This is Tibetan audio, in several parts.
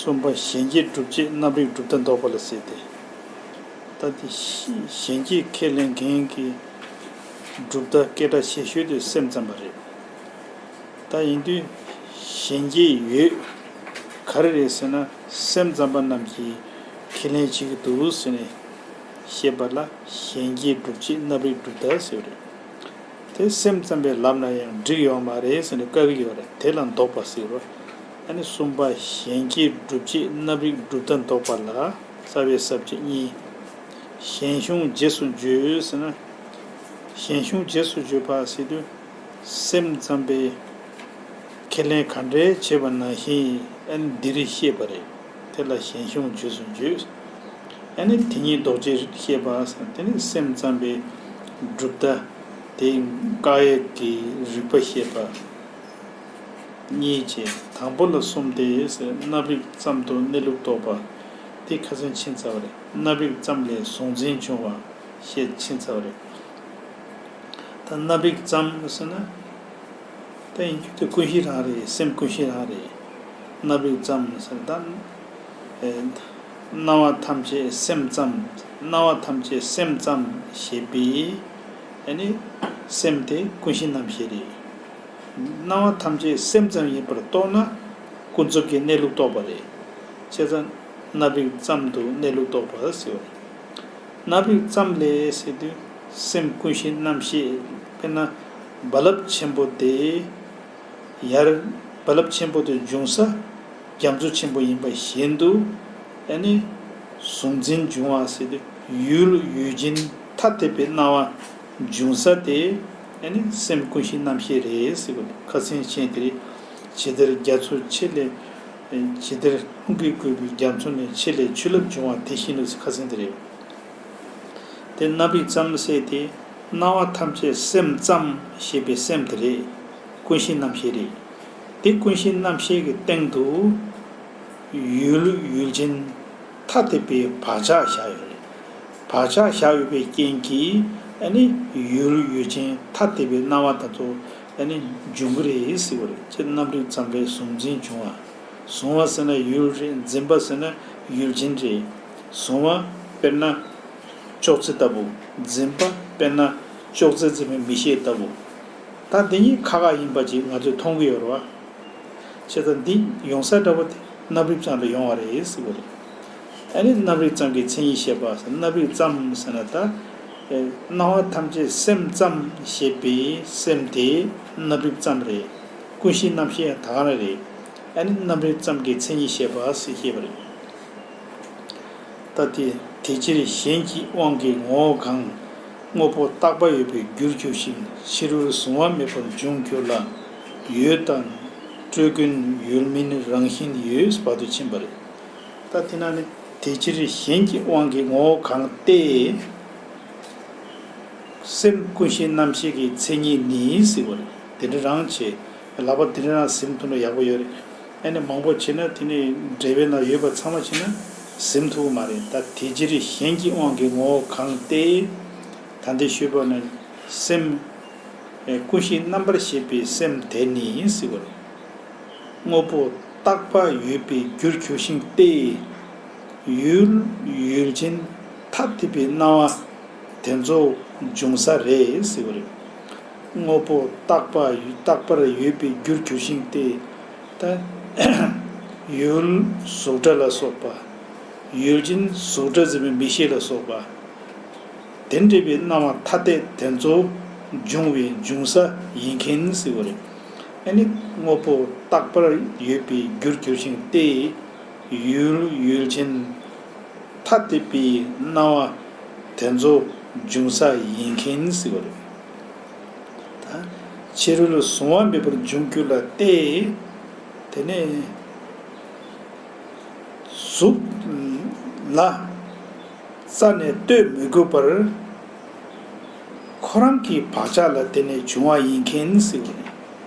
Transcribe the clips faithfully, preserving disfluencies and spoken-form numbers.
གསུམ་པ་གཞན་སྐྱེ་སྒྲུབ་བྱེད་རྣམ་རིག་གྲུབ་མཐའ་འདོགས་པ་ལ་ཟེར་ཏེ། ད་དེ་གཞན་སྐྱེ་ཁས་ལེན་མཁན་གྱི་གྲུབ་མཐའ་སྐད་གྲགས་ཆེ་ཤོས་དེ་སེམས་ཙམ་པ་རེད། ད་ཡིན་དུས་གཞན་སྐྱེ་ཡོད། ག་རེ་རེད་ཟེར་ན་སེམས་ཙམ་པ་རྣམས་ཀྱིས་ཁས་ལེན་བྱེད་ཀྱི་འདུག་ཟེར་ནས་བཤད་པ་ལ་གཞན་སྐྱེ་སྒྲུབ་བྱེད་རྣམ་རིག་གྲུབ་མཐའ་ཟེར་བ་རེད། དེ་སེམས་ཙམ་པའི་ལམ་ལ་ཡང་འགྲིག་ཡོད་མ་རེད་ཟེར་ནས་བཀག་གི་ཡོད་རེད། དེ་ལ་འདོགས་པ་ཟེར་རོ། ཨ་ནི་གསུམ་པ་གཞན་སྐྱེ་སྒྲུབ་བྱེད་རྣམ་རིག་གྲུབ་མཐའ་འདོགས་པ་ལ་རྩ་བའི་ས་བཅད་གཉིས། གཞན་གཞུང་རྗེས་སུ་བརྗོད་ཟེར་ན། གཞན་གཞུང་རྗེས་སུ་བརྗོད་པ་ཟེར་དུས། སེམས་ཙམ་པས་ཁས་ལེན་ག་འདྲའི་བྱེད་པ་ནང་བཞིན་ཨ་ནི་འདིར་བཤད་པ་རེད། དེ་ལ་གཞན་གཞུང་རྗེས་སུ་བརྗོད། ཨ་ནི་དེ་ཉིད་ལྡོག་ཅེས་བཤད་པ་ཟེར་དེ་ནི་སེམས་ཙམ་པའི་གྲུབ་མཐའ་དེ་བཀག་ཡས་ཀྱི་རིགས་པ་བཤད་པ། གཉིས་བྱས། དང་པོ་ལ་གསུམ་སྟེ་ཟེར་རྣམ་རིག་ཙམ་དུ་གནས་ལུགས་རྟོགས་པ། དེ་ཁ་སང་ཕྱིན་ཚར་བ་རེད། རྣམ་རིག་ཙམ་ལས་གཟུང་འཛིན་འབྱུང་བ་བཤད་ཕྱིན་ཚར་བ་རེད། ད་རྣམ་རིག་ཙམ་ཟེར་ན། ད་ཡིན་རྒྱུ་དེ་ཀུན་གཞི་རང་རེད། སེམས་ཀུན་གཞི་རང་རེད། རྣམ་རིག་ཙམ་ཟེར་ད། ཨེ། སྣང་བ་ཐམས་ཅད་སེམས་ཙམ། སྣང་བ་ཐམས་ཅད་སེམས་ཙམ་ཞེས་པའི། ཨ་ནི། སེམས་དེ་ཀུན་གཞི་རྣམ་ཤེས་རེད། སྣང་བ་ཐམས་ཅད་སེམས་ཙམ་ཡིན་པར་རྟོགས་ན། ཀུན་རྫོབ་ཀྱི་གནས་ལུགས་རྟོགས་པ་རེད། བྱས་ཙང་རྣམ་རིག་ཙམ་དུ་གནས་ལུགས་རྟོགས་པ་ཟེར་བ་རེད། རྣམ་རིག་ཙམ་ལས་ཟེར་དུས་སེམས་ཀུན་གཞི་རྣམ་ཤེས། དཔེར་ན་རྦ་རླབས་ཆེན་པོ་དེ་ཡར། རྦ་རླབས་ཆེན་པོ་དེ་འབྱུང་ས་རྒྱ་མཚོ་ཆེན་པོ་ཡིན་པ་བཞིན་དུ། ཨ་ནི་གཟུང་འཛིན་འབྱུང་བ་ཟེར་དུས་ཡུལ་ཡུལ་ཅན་ཐ་དད་པའི་སྣང་བ་འབྱུང་ས་དེ་ཨ་ནི་སེམས་ཀུན་གཞི་རྣམ་ཤེས་རེད་ཟེར་བ་ཁ་སང་ཕྱིན་དེ་རེད། ཇི་ལྟར་རྒྱ་མཚོ་ཆེ་ལས། ཇི་ལྟར་ལྷུན་གྱིས་བཀོད་པའི་རྒྱ་མཚོ་ནས་ཆེ་ལས་ཆུ་རླབས་འབྱུང་བ་དེ་བཞིན་དུ་ཁ་སང་དེ་རེད། དེ་རྣམ་རིག་ཙམ་ཟེར་དེ། སྣང་བ་ཐམས་ཅད་སེམས་ཙམ་ཞེས་པའི་སེམས་དེ་རེད། ཀུན་གཞི་རྣམ་ཤེས་རེད། དེ་ཀུན་གཞི་རྣམ་ཤེས་ཀྱི་སྟེང་དུ། ཡུལ་ཡུལ་ཅན་ཐ་དད་པའི་བག་ཆགས་བཞག་ཡོད་རེད། བག་ཆགས་བཞག་ཡོད་པའི་རྐྱེན་གྱིས་ཨ་ནི་ཡུལ་ཡུལ་ཅན་ཐ་དད་པའི་སྣང་བ་དེ་ཚོ་ཨ་ནི་འབྱུང་གི་རེད་ཟེར་བ་རེད། ཅེས་རྣམ་རིག་ཙམ་ལས་གཟུང་འཛིན་འབྱུང་བ། གཟུང་བ་ཟེར་ན་ཡུལ་རེད། འཛིན་པ་ཟེར་ན་ཡུལ་ཅན་རེད། གཟུང་བ་དཔེར་ན་ཅོག་ཙེ་ལྟ་བུ། འཛིན་པ་དཔེར་ན་ཅོག་ཙེ་འཛིན་པའི་མིག་ཤེས་ལྟ་བུ། ད་འདི་གཉིས་ཁ་ཁ་ཡིན་པ་ཅིག་ང་ཚོས་མཐོང་གི་ཡོད་རེད་བ། བྱས་ཙང་འདི་ཡོང་ས་འདྲ་བོ་དེ་རྣམ་རིག་ཙམ་ལ་ཡོང་བ་རེད་ཟེར་བ་རེད། ཨ་ནི་རྣམ་རིག་ཙམ་གྱི་མཚན་ཉིད་བཤད་པ་ཟེར། རྣམ་རིག་ཙམ་ཟེར་ན་ད། ཨེ། སྣང་བ་ཐམས་ཅད་སེམས་ཙམ་ཞེས་པའི་སེམས་དེ་རྣམ་རིག་ཙམ་རེད། ཀུན་གཞི་རྣམ་ཤེས་ཡང་ད་ག་རང་རེད། ཨ་ནི་རྣམ་རིག་ཙམ་གྱི་མཚན་ཉིད་བཤད་པ་ཟེར་བཤད་པ་རེད། ད་དེ་དེ་ཕྱིར་གཞན་གྱི་དབང་གིས་ངོ་བོ་གང་། དངོས་པོ་རྟག་པ་ཡོད་པའི་རྒྱུར་གྱུར་ཞིང་། ཕྱི་རོལ་གཟུང་བ་མེད་པར་འབྱུང་འགྱུར་ལ། ཡོད་དང་སྤྲོས་ཀུན་ཡུལ་མིན་རང་བཞིན་ཡོད་བར་དུ་ཕྱིན་པ་རེད། ད་དེ་ན་ནི་དེ་ཕྱིར་གཞན་གྱི་དབང་གིས་ངོ་བོ་གང་སྟེ། སེམས་ཀུན་གཞི་རྣམ་ཤེས་ཀྱི་མཚན་ཉིད་ནི་ཟེར་བ་རེད། དེ་འདྲ་རང་བྱས། ལག་པ་དེ་འདྲ་རང་ཟིན་ཐུབ་ན་ཡག་པོ་ཡོད་རེད། ཨ་ནི་མང་པོ་བྱས་ན་དེ་ནི་འབྲེལ་བའི་ནང་ཡོད་པ་ཚང་མ་བྱས་ན་ཟིན་ཐུབ་ཀྱི་མ་རེད། ད་དེ་ཕྱིར་གཞན་གྱི་དབང་གིས་ངོ་བོ་གང་སྟེ། ད་འདི་ཞུས་པ་ནི་སེམས། ཨེ། ཀུན་གཞི་རྣམ་པར་ཤེས་པའི་སེམས་དེ་ནི་ཟེར་བ་རེད། དངོས་པོ་རྟག་པ་ཡོད་པའི་རྒྱུར་གྱུར་ཞིང་སྟེ། ཡུལ་ཡུལ་ཅན་ཐ་དད་པའི་སྣང་བ་དེ་ཚོ་འབྱུང་ས་རེད་ཟེར་བ་རེད། དངོས་པོ་རྟག་པ་རྟག་པར་ཡོད་པའི་རྒྱུར་གྱུར་ཞིང་སྟེ། ད་ཡུལ་གཟུགས་སྒྲ་ལ་སོགས་པ། ཡུལ་ཅན་གཟུགས་སྒྲ་འཛིན་པའི་མིག་ཤེས་ལ་སོགས་པ། དེ་འདྲ་བའི་སྣང་བ་ཐ་དད་དེ་ཚོ་འབྱུང་བའི་འབྱུང་ས་ཡིན་མཁན་ཟེར་བ་རེད། ཨ་ནི་དངོས་པོ་རྟག་པར་ཡོད་པའི་རྒྱུར་གྱུར་ཞིང་སྟེ། ཡུལ་ཡུལ་ཅན་ཐ་དད་པའི་སྣང་བ་དེ་ཚོ་འབྱུང་ས་ཡིན་མཁན་ཟེར་བ་རེད། ད་ཕྱི་རོལ་གཟུང་བ་མེད་པར་འབྱུང་འགྱུར་ལ་སྟེ། དེ་ནས་གཟུགས་ལ་རྩ་ནས་ལྟོས་མི་དགོས་པར། ཁོ་རང་གི་བག་ཆགས་ལ་བརྟེན་ནས་བྱུང་བ་ཡིན་མཁན་ཟེར་བ་རེད།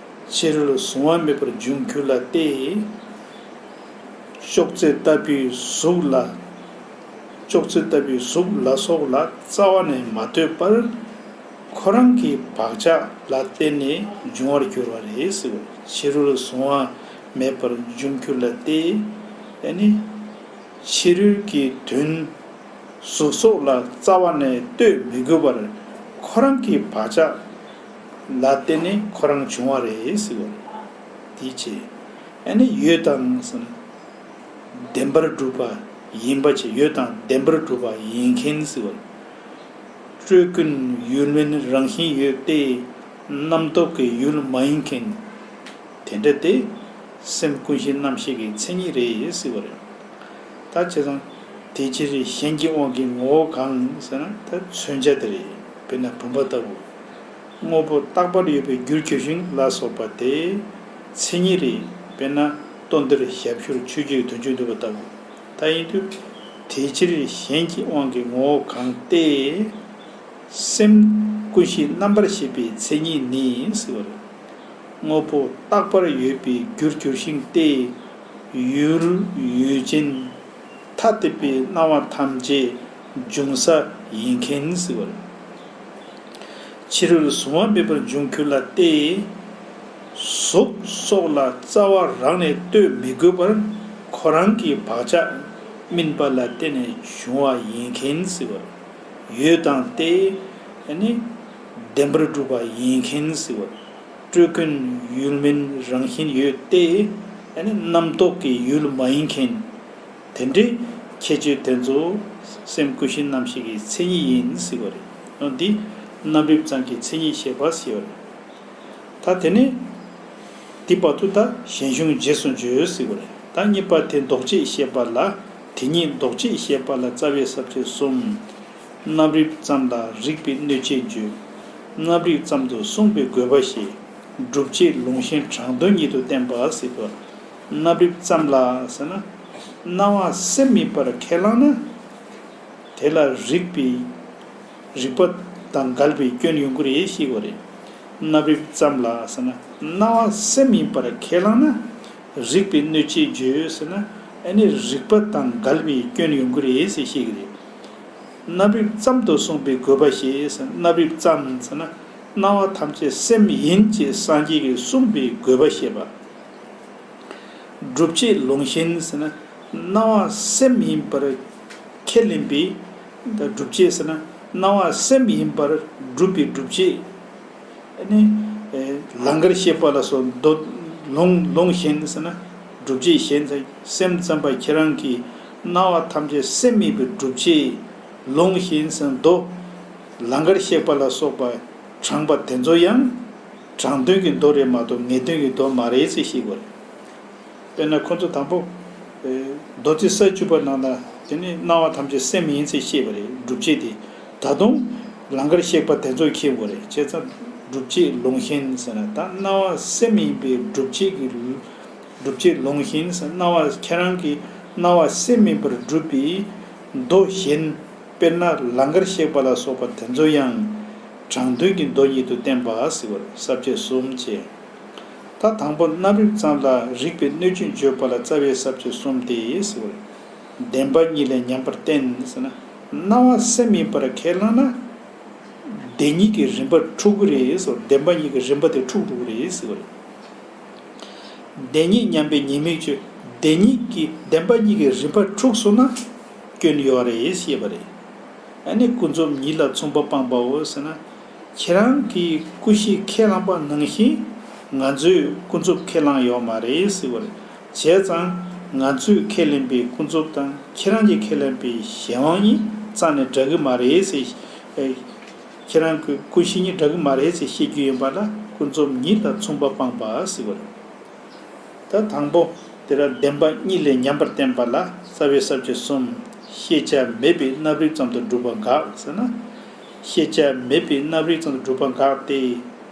ཕྱི་རོལ་གཟུང་བ་མེད་པར་འབྱུང་འགྱུར་ལ་སྟེ། ཅོག་ཙེ་ལྟ་བུའི་གཟུགས་ལ། ཅོག་ཙེ་ལྟ་བུའི་གཟུགས་ལ་སོགས་ལ་རྩ་བ་ནས་མ་ལྟོས་པར། ཁོ་རང་གི་བག་ཆགས་ལ་བརྟེན་ནས་འབྱུང་བར་འགྱུར་བ་རེད་ཟེར་བ། ཕྱི་རོལ་གཟུང་བ་མེད་པར་འབྱུང་འགྱུར་ལ་སྟེ། ཨ་ནི་ཕྱི་རོལ་གྱི་དོན་གཟུགས་སོགས་ལ་རྩ་བ་ནས་ལྟོས་མི་དགོས་པར་ཁོ་རང་གི་བག་ཆགས་ལ་བརྟེན་ནས་ཁོ་རང་བྱུང་བ་རེད་ཟེར་བ་རེད། དེའི་ཕྱིར་ཨ་ནི་ཡོད་དང་ཟེར་ན། བདེན་པར་གྲུབ་པ་ཡིན་པ་བྱས། ཡོད་དང་བདེན་པར་གྲུབ་པ་ཡིན་མཁན་ཟེར་བ་རེད། སྤྲོས་ཀུན་ཡུལ་མིན་རང་བཞིན་ཡོད་དེ། རྣམ་རྟོག་གི་ཡུལ་མ་ཡིན་མཁན། དེ་འདྲ་དེ་སེམས་ཀུན་གཞི་རྣམ་ཤེས་ཀྱི་མཚན་ཉིད་རེད་ཟེར་བ་རེད། ད་བྱས་ཙང་དེ་ཕྱིར་གཞན་གྱི་དབང་གིས་ངོ་བོ་གང་ཟེར་ན། ད་མཚོན་བྱ་དེ་རེད། དཔེར་ན་བུམ་པ་ལྟ་བུ། དངོས་པོ་རྟག་པར་ཡོད་པའི་རྒྱུར་གྱུར་ཞིང་ལ་སོགས་པ་དེ་མཚན་ཉིད་རེད། དཔེར་ན་སྟོན་ཏེ་ཞབས་ཞུར་ཆོས་ཀྱི་དོན་བྱེད་འདོད་པ་ལྟ་བུ། ད་ཡིན་དུས་དེ་ཕྱིར་གཞན་གྱི་དབང་གིས་ངོ་བོ་གང་སྟེ། སེམས་ཀུན་གཞི་རྣམ་པར་ཤེས་པའི་མཚན་ཉིད་ནི་ཟེར་བ་རེད། དངོས་པོ་རྟག་པར་ཡོད་པའི་རྒྱུར་གྱུར་ཞིང་སྟེ། ཡུལ་ཡུལ་ཅན་ཐ་དད་པའི་སྣང་བ་ཐམས་ཅད་འབྱུང་ས་ཡིན་མཁན་ཟེར་བ་རེད། ཕྱི་རོལ་གཟུང་བ་མེད་པར་འབྱུང་འགྱུར་ལ་སྟེ། གཟུགས་སོགས་ལ་རྩ་བ་རང་ནས་ལྟོས་མི་དགོས་པར་ཁོ་རང་གི་བག་ཆགས་སྨིན་པ་ལ་བརྟེན་ནས་བྱུང་བ་ཡིན་མཁན་ཟེར་བ་རེད། ཡོད་དང་སྟེ། ཨ་ནི་བདེན་པར་གྲུབ་པ་ཡིན་མཁན་ཟེར་བ་རེད། སྤྲོས་ཀུན་ཡུལ་མིན་རང་བཞིན་ཡོད་དེ། ཨ་ནི་རྣམ་རྟོག་གི་ཡུལ་མ་ཡིན་མཁན། དེ་འདྲའི་ཁྱད་ཆོས་དེ་ཚོ་སེམས་ཀུན་གཞི་རྣམ་ཤེས་ཀྱི་མཚན་ཉིད་ཡིན་ཟེར་བ་རེད། འོ་འདི་རྣམ་རིག་ཙམ་གྱི་མཚན་ཉིད་བཤད་པ་ཟེར་བ་རེད། ད་དེ་ནས་འདི་བར་དུ་ད་ཞན་ཞུང་རྗེས་སུ་འཇུག་ཟེར་བ་རེད། ད་གཉིས་པ་དེ་ལྡོག་ཆས་བཤད་པ་ལ། དེ་གཉིས་ལྡོག་ཆས་བཤད་པ་ལ་རྩ་བའི་ས་བཅད་གསུམ། རྣམ་རིག་ཙམ་ལ་རིགས་པའི་གནོད་བྱེད་བརྗོད། རྣམ་རིག་ཙམ་དུ་གསུངས་པའི་དགོས་པ་བཤད། སྒྲུབ་བྱེད་ལུང་གཞན་དྲང་དོན་ཉིད་དུ་བསྟན་པ་ཟེར་བ། རྣམ་རིག་ཙམ་ལ་ཟེར་ན། སྣང་བ་སེམས་ཡིན་པར་ཁས་བླངས་ན། དེ་ལ་རིགས་པའི་རིགས་པ་དང་འགལ་བའི་སྐྱོན་ཡོང་གི་རེད་ཤེས་དགོས་རེད། རྣམ་རིག་ཙམ་ལ་ཟེར་ན། སྣང་བ་སེམས་ཡིན་པར་ཁས་བླངས་ན། རིགས་པའི་གནོད་བྱེད་བརྗོད་ཟེར་ན། ཨ་ནི་རིགས་པ་དང་འགལ་བའི་སྐྱོན་ཡོང་གི་རེད་ཟེར་ཤེས་ཀྱི་རེད། རྣམ་རིག་ཙམ་དུ་གསུངས་པའི་དགོས་པ་ཞེས་ཟེར། རྣམ་རིག་ཙམ་ཟེར་ན། སྣང་བ་ཐམས་ཅད་སེམས་ཡིན་ཅེས་སངས་རྒྱས་ཀྱིས་གསུངས་པའི་དགོས་པ་བཤད་པ། སྒྲུབ་བྱེད་ལུང་གཞན་ཟེར་ན། སྣང་བ་སེམས་ཡིན་པར་ཁས་ལེན་པའི། ད་སྒྲུབ་བྱེད་ཟེར་ན། སྣང་བ་སེམས་ཡིན་པར་སྒྲུབ་པའི་སྒྲུབ་བྱེད། ཨ་ནི་ལང་ཀར་གཤེགས་པ་ལ་སོགས་མདོ། ལུང་ལུང་གཞན་ཟེར་ན། སྒྲུབ་བྱེད་གཞན་ཟེར། སེམས་ཙམ་པ་ཁྱེད་རང་གིས་སྣང་བ་ཐམས་ཅད་སེམས་ཡིན་པའི་སྒྲུབ་བྱེད་ལུང་གཞན་ཟེར་མདོ། ལང་ཀར་གཤེགས་པ་ལ་སོགས་པ་དྲངས་པ་དེ་ཚོ་ཡང་དྲང་དོན་གྱི་མདོ་རེད་མ་གཏོགས་ངེས་དོན་གྱི་མདོ་མ་རེད་ཅེས་ཤེས་དགོས་རེད། དཔེར་ན་ཁོ་ཚོ་དང་པོ། ཨེ། མདོ་སྡེ་ས་བཅུ་པ་ནང་ན་དེ་ནི་སྣང་བ་ཐམས་ཅད་སེམས་ཡིན་ཚེ་ཤེས་པ་རེད། སྒྲུབ་བྱེད་དེ། ད་དུང་ལང་ཀར་གཤེགས་པ་དེ་ཚོ་མཁྱེན་དགོས་རེད། བྱས་ཙང་སྒྲུབ་བྱེད་ལུང་གཞན་ཟེར་ན། ད་སྣང་བ་སེམས་ཡིན་པའི་སྒྲུབ་བྱེད་ཀྱི། སྒྲུབ་བྱེད་ལུང་གཞན་ཟེར། སྣང་བ་ཁྱེད་རང་གིས་སྣང་བ་སེམས་ཡིན་པར་སྒྲུབ་པའི་མདོ་གཞན། དཔེར་ན་ལང་ཀར་གཤེགས་པ་ལ་སོགས་པ་དེ་ཚོ་ཡང་དྲང་དོན་གྱི་མདོ་ཉིད་དུ་བསྟན་པ་ཟེར་བར་ས་བཅད་གསུམ་བྱས། ད་དང་པོ་རྣམ་རིག་ཙམ་ལ་རིགས་པའི་གནོད་བྱེད་བརྗོད་པ་ལ་རྩ་བའི་ས་བཅད་གསུམ་སྟེ་ཟེར་བར། བདེན་པ་གཉིས་ལས་ཉམས་པར་བསྟན་ཟེར་ན། སྣང་བ་སེམས་ཡིན་པར་ཁས་བླངས་ན། བདེན་གཉིས་ཀྱི་རིམ་པ་འཁྲུག་གི་རེད་ཟེར། བདེན་པ་གཉིས་ཀྱི་རིམ་པ་དེ་འཁྲུག་འགྲོ་གི་རེད་ཟེར་བར། བདེན་གཉིས་ཉམས་པའི་ཉེས་དམིགས་བརྗོད། བདེན་གཉིས་ཀྱི། བདེན་པ་གཉིས་ཀྱི་རིམ་པ་འཁྲུགས་སོང་ན་སྐྱོན་ཡོད་རེད་ཞེས་པ་རེད། ཨ་ནི་ཀུན་རྫོབ་ཉིད་ལ་མཚུངས་པ་སྤངས་པའོ་ཟེར་ན། ཁྱེད་རང་གིས་ཀུན་གཞི་ཁས་བླངས་པ་ནང་བཞིན་ང་ཚོས་ཀུན་རྫོབ་ཁས་བླངས་ཡོད་མ་རེད་ཟེར་བ་རེད། བྱས་ཙང་ང་ཚོས་ཁས་ལེན་པའི་ཀུན་རྫོབ་དང་ཁྱེད་རང་གིས་ཁས་ལེན་པའི་གཞན་དབང་གཉིས་རྩ་ནས་འདྲ་གི་མ་རེད་ཟེར། ཨེ། ཁྱེད་རང་གི་ཀུན་གཞི་གཉིས་འདྲ་གི་མ་རེད་ཅེས་བཤད་རྒྱུ་ཡིན་པ་ལ། ཀུན་རྫོབ་ཉིད་ལ་མཚུངས་པ་སྤངས་པ་ཟེར་བ་རེད། ད་དང་པོ་དེ་ར་བདེན་པ་གཉིས་ལས་ཉམས་པར་བསྟན་པ་ལ་རྩ་བའི་ས་བཅད་གསུམ། ཤེས་བྱ་མེད་པའི་རྣམ་རིག་ཙམ་དུ་སྒྲུབ་པ་དགག་ཟེར་ན། ཤེས་བྱ་མེད་པའི་རྣམ་རིག་ཙམ་དུ་སྒྲུབ་པ་དགག་སྟེ།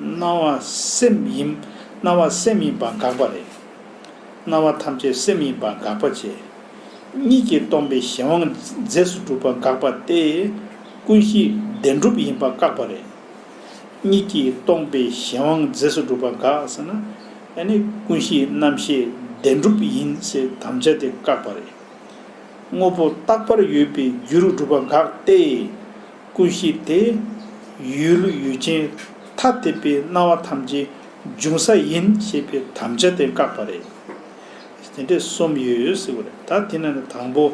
སྣང་བ་སེམས་ཡིན། སྣང་བ་སེམས་ཡིན་པ་དགག་པ་རེད། སྣང་བ་ཐམས་ཅད་སེམས་ཡིན་པ་དགག་པ་བྱས། གཉིད་ཀྱིས་སྟོང་པའི་གཞན་དབང་རྫས་སུ་གྲུབ་པ་དགག་པ་སྟེ། ཀུན་གཞི་བདེན་གྲུབ་ཡིན་པ་བཀག་པ་རེད། གཉིད་ཀྱིས་སྟོང་པའི་གཞན་དབང་རྫས་སུ་གྲུབ་པ་དགག་ཟེར་ན། ཨ་ནི་ཀུན་གཞིའི་རྣམ་ཤེས་བདེན་གྲུབ་ཡིན་ཟེར་དམ་བཅའ་དེ་བཀག་པ་རེད། དངོས་པོ་རྟག་པར་ཡོད་པའི་རྒྱུ་རུ་གྲུབ་པ་དགག་སྟེ། ཀུན་གཞི་དེ་ཡུལ་ཡུལ་ཅན་ཐ་དད་པའི་སྣང་བ་ཐམས་ཅད་འབྱུང་ས་ཡིན་ཞེས་པའི་དམ་བཅའ་དེ་བཀག་པ་རེད། དེ་འདྲས་གསུམ་ཡོད་ཟེར་བ་རེད། ད་དེ་ནང་ནས་དང་པོ།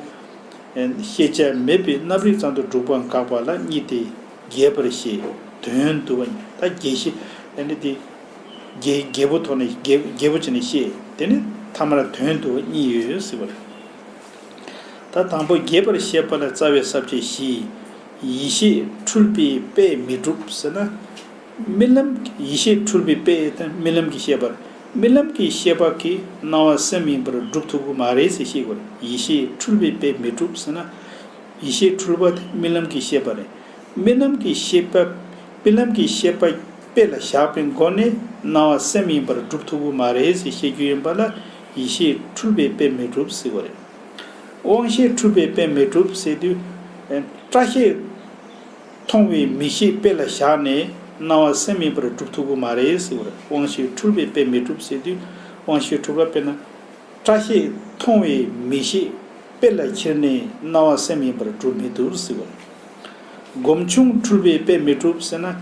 ཨེ། ཤེས་བྱ་མེད་པའི་རྣམ་རིག་ཙམ་དུ་གྲུབ་པ་དགག་པ་ལ་གཉིས་ཏེ། རྒྱས་པར་བཤད། དོན་བསྡུ་བ་ཡིན། ད་རྒྱས་བཤད། ཨེ་ནི་དེ། རྒྱས་རྒྱས་པོ་ཐོག་ནས་རྒྱས་རྒྱས་པོ་བྱས་ནས་བཤད། དེ་ནི་ཐ་མར་དོན་བསྡུ་བ་གཉིས་ཡོད་ཟེར་བ་རེད། ད་དང་པོ་རྒྱས་པར་བཤད་པ་ལ་རྩ་བའི་ས་བཅད་བཞི། ཡིད་ཤེས་འཁྲུལ་པའི་དཔེ་མི་གྲུབ་ཟེར་ན། རྨི་ལམ། ཡིད་ཤེས་འཁྲུལ་པའི་དཔེ་དང་རྨི་ལམ་གྱི་ཤེས་པ། རྨི་ལམ་གྱི་ཤེས་པ་གིས་སྣང་བ་སེམས་ཡིན་པར་སྒྲུབ་ཐུབ་ཀྱི་མ་རེད་ཟེར་བཤད་དགོས་རེད། ཡིད་ཤེས་འཁྲུལ་པའི་དཔེ་མི་གྲུབ་ཟེར་ན། ཡིད་ཤེས་འཁྲུལ་པ་དེ་རྨི་ལམ་གྱི་ཤེས་པ་རེད། རྨི་ལམ་གྱི་ཤེས་པ། རྨི་ལམ་གྱི་ཤེས་པ་དཔེ་ལ་བཞག་པའི་སྒོ་ནས་སྣང་བ་སེམས་ཡིན་པར་སྒྲུབ་ཐུབ་ཀྱི་མ་རེད་ཟེར་བཤད་རྒྱུ་ཡིན་པ་ལ་ཡིད་ཤེས་འཁྲུལ་པའི་དཔེ་མི་གྲུབ་ཟེར་བ་རེད། དབང་ཤེས་འཁྲུལ་པའི་དཔེ་མི་གྲུབ་ཟེར་དུས། ཨེ། སྐྲ་ཤད་མཐོང་བའི་མིག་ཤེས་དཔེ་ལ་བཞག་ནས་སྣང་བ་སེམས་ཡིན་པར་སྒྲུབ་ཐུབ་ཀྱི་མ་རེད་ཟེར་བ་རེད། དབང་ཤེས་འཁྲུལ་པའི་དཔེ་མི་གྲུབ་ཟེར་དུས། དབང་ཤེས་འཁྲུལ་པ་དཔེར་ན། སྐྲ་ཤད་མཐོང་བའི་མིག་ཤེས་དཔེ་ལ་ཁྱེར་ནས་སྣང་བ་སེམས་ཡིན་པར་སྒྲུབ་མི་ཐུབ་ཟེར་བ་རེད། སྒོམ་བྱུང་འཁྲུལ་པའི་དཔེ་མི་གྲུབ་ཟེར་ན།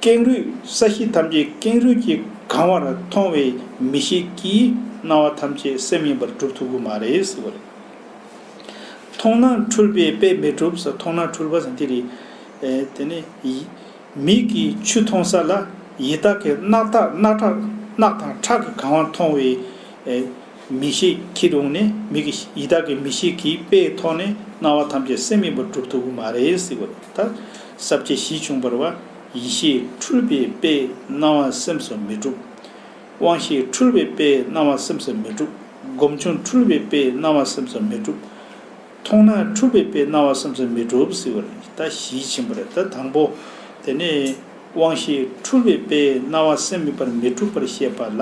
ཀེང་རུས། ས་གཞི་ཐམས་ཅད་ཀེང་རུས་ཀྱིས་གང་བར་མཐོང་བའི་མིག་ཤེས་ཀྱིས་སྣང་བ་ཐམས་ཅད་སེམས་ཡིན་པར་སྒྲུབ་ཐུབ་ཀྱི་མ་རེད་ཟེར་བ་རེད། མཐོང་སྣང་འཁྲུལ་པའི་དཔེ་མི་གྲུབ་ཟེར། མཐོང་སྣང་འཁྲུལ་པ་ཟེར་དེ་རེད། ཨེ། དེ་ནི་ཡི། མིག་གིས་ཆུ་མཐོང་ས་ལ་ཡི་དྭགས་ཀྱི་རྣག་དང་རྣག་ཁྲག་རྣག་དང་ཁྲག་གིས་གང་བ་མཐོང་བའི། ཨེ། མིག་ཤེས་ཁྱེར་ཡོང་ནས། མིག་གི་ཡི་དྭགས་ཀྱི་མིག་ཤེས་ཀྱི་དཔེའི་ཐོག་ནས་སྣང་བ་ཐམས་ཅད་སེམས་ཡིན་པར་སྒྲུབ་ཐུབ་ཀྱི་མ་རེད་ཟེར་བ་རེད། ད་ས་བཅད་བཞི་བྱུང་བ་རེད་པ། ཡིད་ཤེས་འཁྲུལ་པའི་དཔེས་སྣང་བ་སེམས་སུ་མི་འགྲུབ། དབང་ཤེས་འཁྲུལ་པའི་དཔེས་སྣང་བ་སེམས་སུ་མི་འགྲུབ། སྒོམ་བྱུང་འཁྲུལ་པའི་དཔེས་སྣང་བ་སེམས་སུ་མི་འགྲུབ། མཐོང་སྣང་འཁྲུལ་པའི་དཔེས་སྣང་བ་སེམས་སུ་མི་འགྲུབ་ཟེར་བ་རེད། ད་བཞི་ཕྱིན་པ་རེད། ད་དང་པོ། དེ་ནས་དབང་ཤེས་འཁྲུལ་པའི་དཔེས་སྣང་བ་སེམས་ཡིན་པར་མི་འགྲུབ་པར་བཤད་པ་ལ།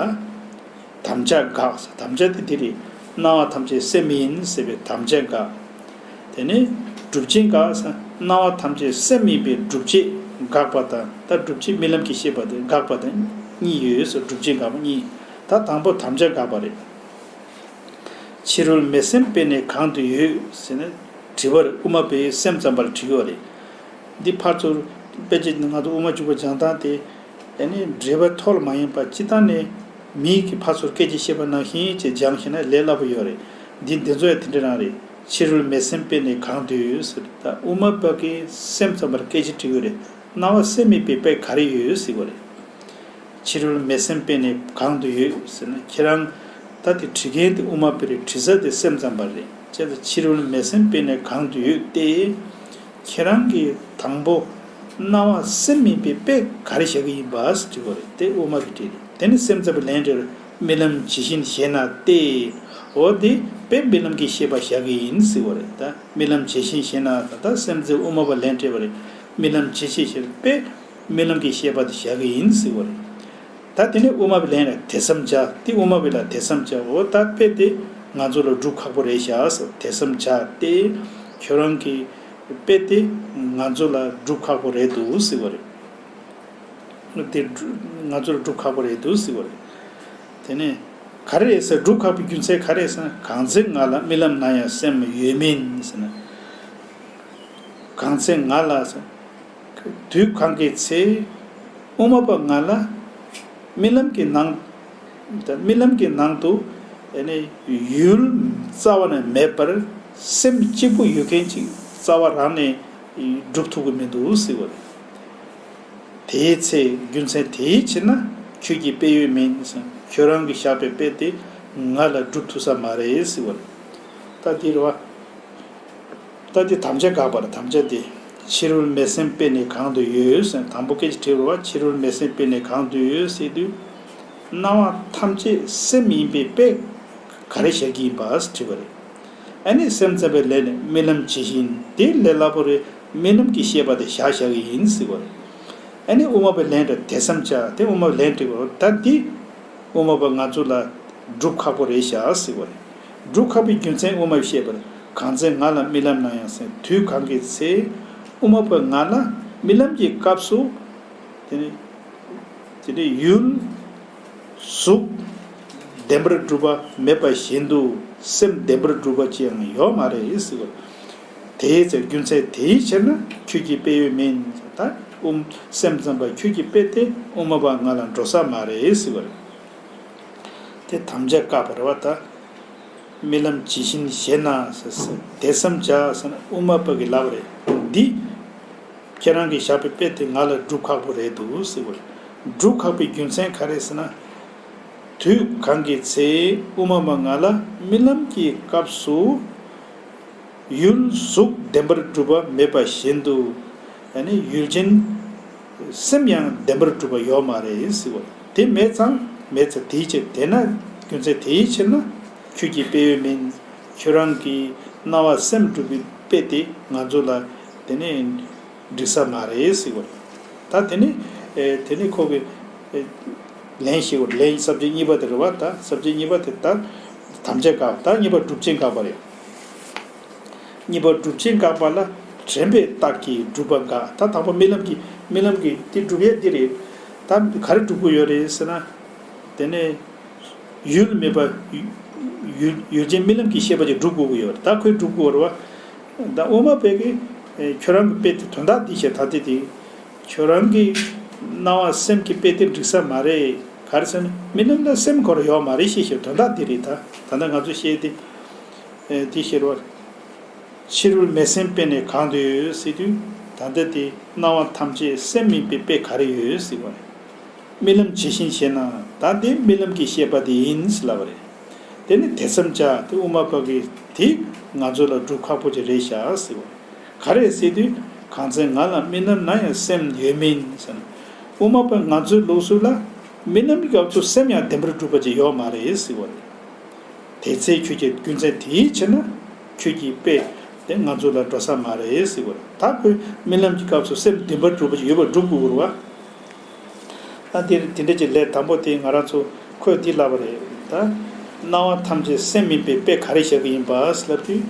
དམ་བཅའ་དགག་ཟེར། དམ་བཅའ་དེ་འདི་རེད། སྣང་བ་ཐམས་ཅད་སེམས་ཡིན་ཟེར་བའི་དམ་བཅའ་དགག། དེ་ནས་སྒྲུབ་བྱེད་དགག་ཟེར། སྣང་བ་ཐམས་ཅད་སེམས་ཡིན་པའི་སྒྲུབ་བྱེད་དགག་པ་དང་། ད་སྒྲུབ་བྱེད་རྨི་ལམ་གྱི་ཤེས་པ་དེ་དགག་པ་དང་གཉིས་ཡོད་ཟེར། སྒྲུབ་བྱེད་དགག་པ་གཉིས། ད་དང་པོ་དམ་བཅའ་དགག་པ་རེད། ཕྱི་རོལ་མེ་སེམས་དཔེ་ནི་གང་དུ་ཡོད་ཟེར་ནས་དྲི་བར་དབུ་མ་པས་སེམས་ཙམ་པར་བྲིས་ཡོད་རེད། འདི་ཕར་ཚུར་དཔེ་ཆ་ང་ཚོ་དབུ་མ་འཇུག་པ་སྦྱང་སྟངས་དེ། ཨ་ནི་འགྲེལ་པ་ཐོག་ལ་མ་ཡིན་པ་སྤྱིར་བཏང་ནས་མིག་གིས་ཕར་ཚུར་སྐད་ཆ་བཤད་པ་ནང་བཞིན་བྱས་སྦྱངས་ཤེ་ན་ལས་སླ་པོ་ཡོད་རེད། འདི་འདི་ཚོ་ཡང་དེ་འདྲ་རང་རེད། ཕྱི་རོལ་མེ་སེམས་དཔེ་ནི་གང་དུ་ཡོད་ཟེར། ད་དབུ་མ་པ་གིས་སེམས་ཙམ་པར་སྐད་ཆ་དྲིས་ཡོད་རེད། སྣང་བ་སེམས་མེད་པའི་དཔེ་ག་རེ་ཡོད་ཟེར་བ་རེད། ཕྱི་རོལ་མེ་སེམས་དཔེ་ནི་གང་དུ་ཡོད་ཟེར་ན། ཁྱེད་རང་ད་དེ་དྲི་མཁན་དེ་དབུ་མ་པ་རེད། དྲི་ས་དེ་སེམས་ཙམ་པ་རེད། བྱས་ཙང་ཕྱི་རོལ་མེ་སེམས་དཔེ་ནི་གང་དུ་ཡོད་དེ། ཁྱེད་རང་གིས་དང་པོ་སྣང་བ་སེམས་མིན་པའི་དཔེ་ག་རེ་བཞག་གི་ཡིན་པ་ཟེར་དྲི་བ་རེད། དེ་དབུ་མ་པས་དྲིས་རེད། དེ་ནི་སེམས་ཙམ་པས་ལན་སྤྲད་རེད། རྨི་ལམ་ཇི་བཞིན་ཞེ་ན་སྟེ། འོ་དེ་དཔེ་རྨི་ལམ་གྱི་ཤེས་པ་བཞག་གི་ཡིན་ཟེར་བ་རེད། ད་རྨི་ལམ་ཇི་བཞིན་ཞེ་ན་ད་ད་སེམས་ཙམ་དབུ་མ་པས་ལན་སྤྲད་པ་རེད། རྨི་ལམ་ཇི་བཞིན་ཞེ་ན་དཔེ་རྨི་ལམ་གྱི་ཤེས་པ་དེ་བཞག་གི་ཡིན་ཟེར་བ་རེད། ད་དེ་ནས་དབུ་མ་པས་ལན་རེད། དེ་བསམ་བྱ། དེ་དབུ་མ་པས་ལ་དེ་བསམ་བྱ། འོ་ད་དཔེ་དེ་ང་ཚོ་ལ་སྒྲུབ་ཁག་པོ་རེད་ཤག་ཟེར། དེ་བསམ་བྱ་སྟེ། ཁྱོད་རང་གིས་དཔེ་དེ་ང་ཚོ་ལ་སྒྲུབ་ཁག་པོ་རེད་འདུག་ཟེར་བ་རེད། དེ་སྒྲུབ་ང་ཚོར་སྒྲུབ་ཁག་པོ་རེད་འདུག་ཟེར་བ་རེད། དེ་ནས་ག་རེ་རེད་ཟེར། སྒྲུབ་ཁག་པོའི་རྒྱུ་མཚན་ག་རེ་རེད་ཟེར་ན། གང་ཚེ་ང་ལ་རྨི་ལམ་ན་ཡང་སེམས་ཡོད་མིན་ཟེར་ན། གང་ཚེ་ང་ལ་ཟེར། དུས་གང་གི་ཚེ་དབུ་མ་པ་ང་ལ་རྨི་ལམ་གྱི་ནང་། རྨི་ལམ་གྱི་ནང་དུ་ཨ་ནི་ཡུལ་རྩ་བ་ནས་མེད་པར་སེམས་གཅིག་པུ་ཡོད་མཁན་ཅིག་རྩ་བ་རང་ནས་སྒྲུབ་ཐུབ་ཀྱི་མི་འདུག་ཟེར་བ་རེད། དེའི་ཚེ་རྒྱུ་མཚན་དེའི་ཕྱིར་ན་ཁྱོད་ཀྱི་དཔེ་ཡོད་མིན། ཁྱོད་རང་གིས་བཞག་པའི་དཔེ་དེ་ང་ལ་སྒྲུབ་ཐུབ་ས་མ་རེད་ཟེར་བ་རེད། ད་འདི་རེད་བ། ད་འདི་དམ་བཅའ་དགག་པ་རེད། དམ་བཅའ་དེ། ཕྱི་རོལ་མེ་སེམས་དཔེ་ནི་གང་དུ་ཡོད་ཟེར། དང་པོ་སྐད་ཆ་དྲིས་རེད་བ། ཕྱི་རོལ་མེ་སེམས་དཔེ་ནི་གང་དུ་ཡོད་ཟེར་དུས། སྣང་བ་ཐམས་ཅད་སེམས་ཡིན་པའི་དཔེ་ག་རེ་བཞག་གི་ཡིན་པ་ཟེར་དྲིས་པ་རེད། ཨ་ནི་སེམས་ཙམ་པས་ལན་ནི་རྨི་ལམ་ཇི་བཞིན། དེ་ལས་སླ་པོ་རེད། རྨི་ལམ་གྱི་ཤེས་པ་དེ་བཞག་བཞག་གི་ཡིན་ཟེར་བ་རེད། ཨ་ནི་དབུ་མ་པས་ལན་སྤྲད། དེ་བསམ་བྱ། དེ་དབུ་མ་པས་ལན་སྤྲད་པ་རེད། ད་འདི་དབུ་མ་པ་ང་ཚོ་ལ་སྒྲུབ་ཁག་པོ་རེད་ཤག་ཟེར་བ་རེད། སྒྲུབ་ཁག་པོའི་རྒྱུ་མཚན་དབུ་མ་པས་བཤད་པ་རེད། གང་ཚེ་ང་ལ་རྨི་ལམ་ན་ཡང་ཟེར། དུས་གང་གི་ཚེ་དབུ་མ་པ་ང་ལ་རྨི་ལམ་གྱི་སྐབས་སུ། དེ་ནི་དེ་ནི་ཡུལ་གཟུགས་བདེན་པར་གྲུབ་པ་མེད་པ་བཞིན་དུ་སེམས་བདེན་པར་གྲུབ་པ་ཅི་ཡང་ཡོད་མ་རེད་ཟེར་བ་རེད། དེའི་ཚེ་རྒྱུ་མཚན་དེའི་ཕྱིར་ན་ཁྱོད་ཀྱི་དཔེ་ཡོད་མིན། ད་དབུ་སེམས་ཙམ་པ་ཁྱོད་ཀྱི་དཔེ་དེ་དབུ་མ་པ་ང་ལ་འགྲོ་ས་མ་རེད་ཟེར་བ་རེད། དེ་དམ་བཅའ་བཀག་པ་རེད་བ། ད་ རྨི་ལམ་ཇི་བཞིན་ཞེ་ན་ཟེར། དེ་བསམ་བྱ་ཟེར་ན་དབུ་མ་པ་གིས་ལབ་པ་རེད། འདི་ཁྱེད་རང་གིས་བཞག་པའི་དཔེ་དེ་ང་ལ་སྒྲུབ་ཁག་པོ་རེད་འདུག་ཟེར་བ་རེད། སྒྲུབ་ཁག་པའི་རྒྱུ་མཚན་ག་རེ་ཟེར་ན། དུས་གང་གི་ཚེ་དབུ་མ་པ་ང་ལ་རྨི་ལམ་གྱི་སྐབས་སུ་ཡུལ་གཟུགས་བདེན་པར་གྲུབ་པ་མེད་པ་བཞིན་དུ། ཡང་ན་ཡུལ་ཅན་སེམས་ཡང་བདེན་པར་གྲུབ་པ་ཡོད་མ་རེད་ཟེར་བ་རེད། དེ་མེད་ཙང་མེད་ཙང་དེའི་ཕྱིར། དེས་ན་རྒྱུ་མཚན་དེའི་ཕྱིར་ན་ཁྱོད་ཀྱི་དཔེ་ཡོད་མིན། ཁྱོད་རང་གི་སྣང་བ་སེམས་སྒྲུབ་པའི་དཔེ་དེ་ང་ཚོ་ལ་དེ་ནས་འགྲིག་ས་མ་རེད་ཟེར་བ་རེད། ད་དེ་ནས་ཨེ་དེ་ནས་ཁོ་གི་ཨེ་ལན་ཞིག་ལན་ས་བཅད་གཉིས་པ་དེ་རེད་བ། ད་ས་བཅད་གཉིས་པ་དེ་ད་དམ་བཅའ་བཀག་ད་གཉིས་པ་སྒྲུབ་ཆེན་བཀག་པ་རེད། གཉིས་པ་སྒྲུབ་ཆེན་བཀག་པ་ལ་དྲན་པའི་རྟགས་ཀྱིས་སྒྲུབ་པ་འགག་ད་དང་པོ་རྨི་ལམ་གྱི་རྨི་ལམ་གྱི་དེ་སྒྲུབ་ཡས་འདི་རེད། ད་ག་རེ་སྒྲུབ་དགོས་ཡོད་རེད་ཟེར་ན། དེ་ནས་ཡུལ་མེད་པ་ཡུལ་ཡུལ་ཅན་རྨི་ལམ་གྱི་ཤེས་པ་ཅིག་སྒྲུབ་དགོས་ཀྱི་ཡོད་རེད། ད་ཁོས་སྒྲུབ་དགོས་རེད་བ། ད་དབུ་མ་པའི་གི་ཁྱོད་རང་གི་དཔེ་དེ་དོན་དག་འདི་བཤད་ད་དེ་དེ་ཁྱོད་རང་གི་སྣང་བ་སེམས་ཀྱི་དཔེ་དེ་འགྲིག་ས་མ་རེད། ག་རེ་ཟེར་ན་རྨི་ལམ་ལ་སེམས་ཁོ་རང་ཡོད་མ་རེད་ཞེས་བཤད་དོན་དག་འདི་རེད། ད་ད་ལྟ་ང་ཚོ་བཤད་དེ་དེ་བཤད་རེད་བ། ཕྱི་རོལ་མེ་སེམས་པས་ནི་གང་དུ་ཡོད་ཟེར་དུས། ད་ལྟ་དེ་སྣང་བ་ཐམས་ཅད་སེམས་མིན་པའི་དཔེ་ག་རེ་ཡོད་ཟེར་བ་རེད། རྨི་ལམ་ཇི་བཞིན་ཞེ་ན། ད་དེ་རྨི་ལམ་གྱི་ཤེས་པ་དེ་ཡིན་ཟེར་ལབ་པ་རེད། དེ་ནི་དེ་བསམ་བྱ་དེ་དབུ་མ་པ་གིས་དེ་ང་ཚོ་ལ་སྒྲུབ་ཁག་པོ་ཅིག་རེད་ཤག་ཟེར་བ་རེད། ག་རེ་ཟེར་དུས། གང་ཚེ་ང་ལ་རྨི་ལམ་ན་ཡང་སེམས་ཡོད་མིན་ཟེར་ན། དབུ་མ་པ་ང་ཚོའི་ལུགས་སྲོལ་ལ་རྨི་ལམ་གྱི་སྐབས་སུ་སེམས་ཡང་བདེན་པར་གྲུབ་པ་ཅིག་ཡོད་མ་རེད་ཟེར་བ་རེད། དེ་ཚེ་ཁྱོད་ཀྱི་རྒྱུ་མཚན་དེའི་ཕྱིར་ན་ཁྱོད་ཀྱི་དཔེ་དེ་ང་ཚོ་ལ་འགྲོ་ས་མ་རེད་ཟེར་བ་རེད། ད་ཁོས་རྨི་ལམ་གྱི་སྐབས་སུ་སེམས་བདེན་པར་གྲུབ་པ་ཅིག་ཡོད་པར་སྒྲུབ་དགོས་རེད་བ། ད་འདིར་དེ་འདྲ་ཅིག་ལས་དང་པོ་དེ་ང་རང་ཚོ་ཁོས་འདི་ལབ་པ་རེད། ད་སྣང་བ་ཐམས་ཅད་སེམས་མིན་པའི་དཔེ་ག་རེ་བཞག་གི་ཡིན་པ་ལབ་དུས།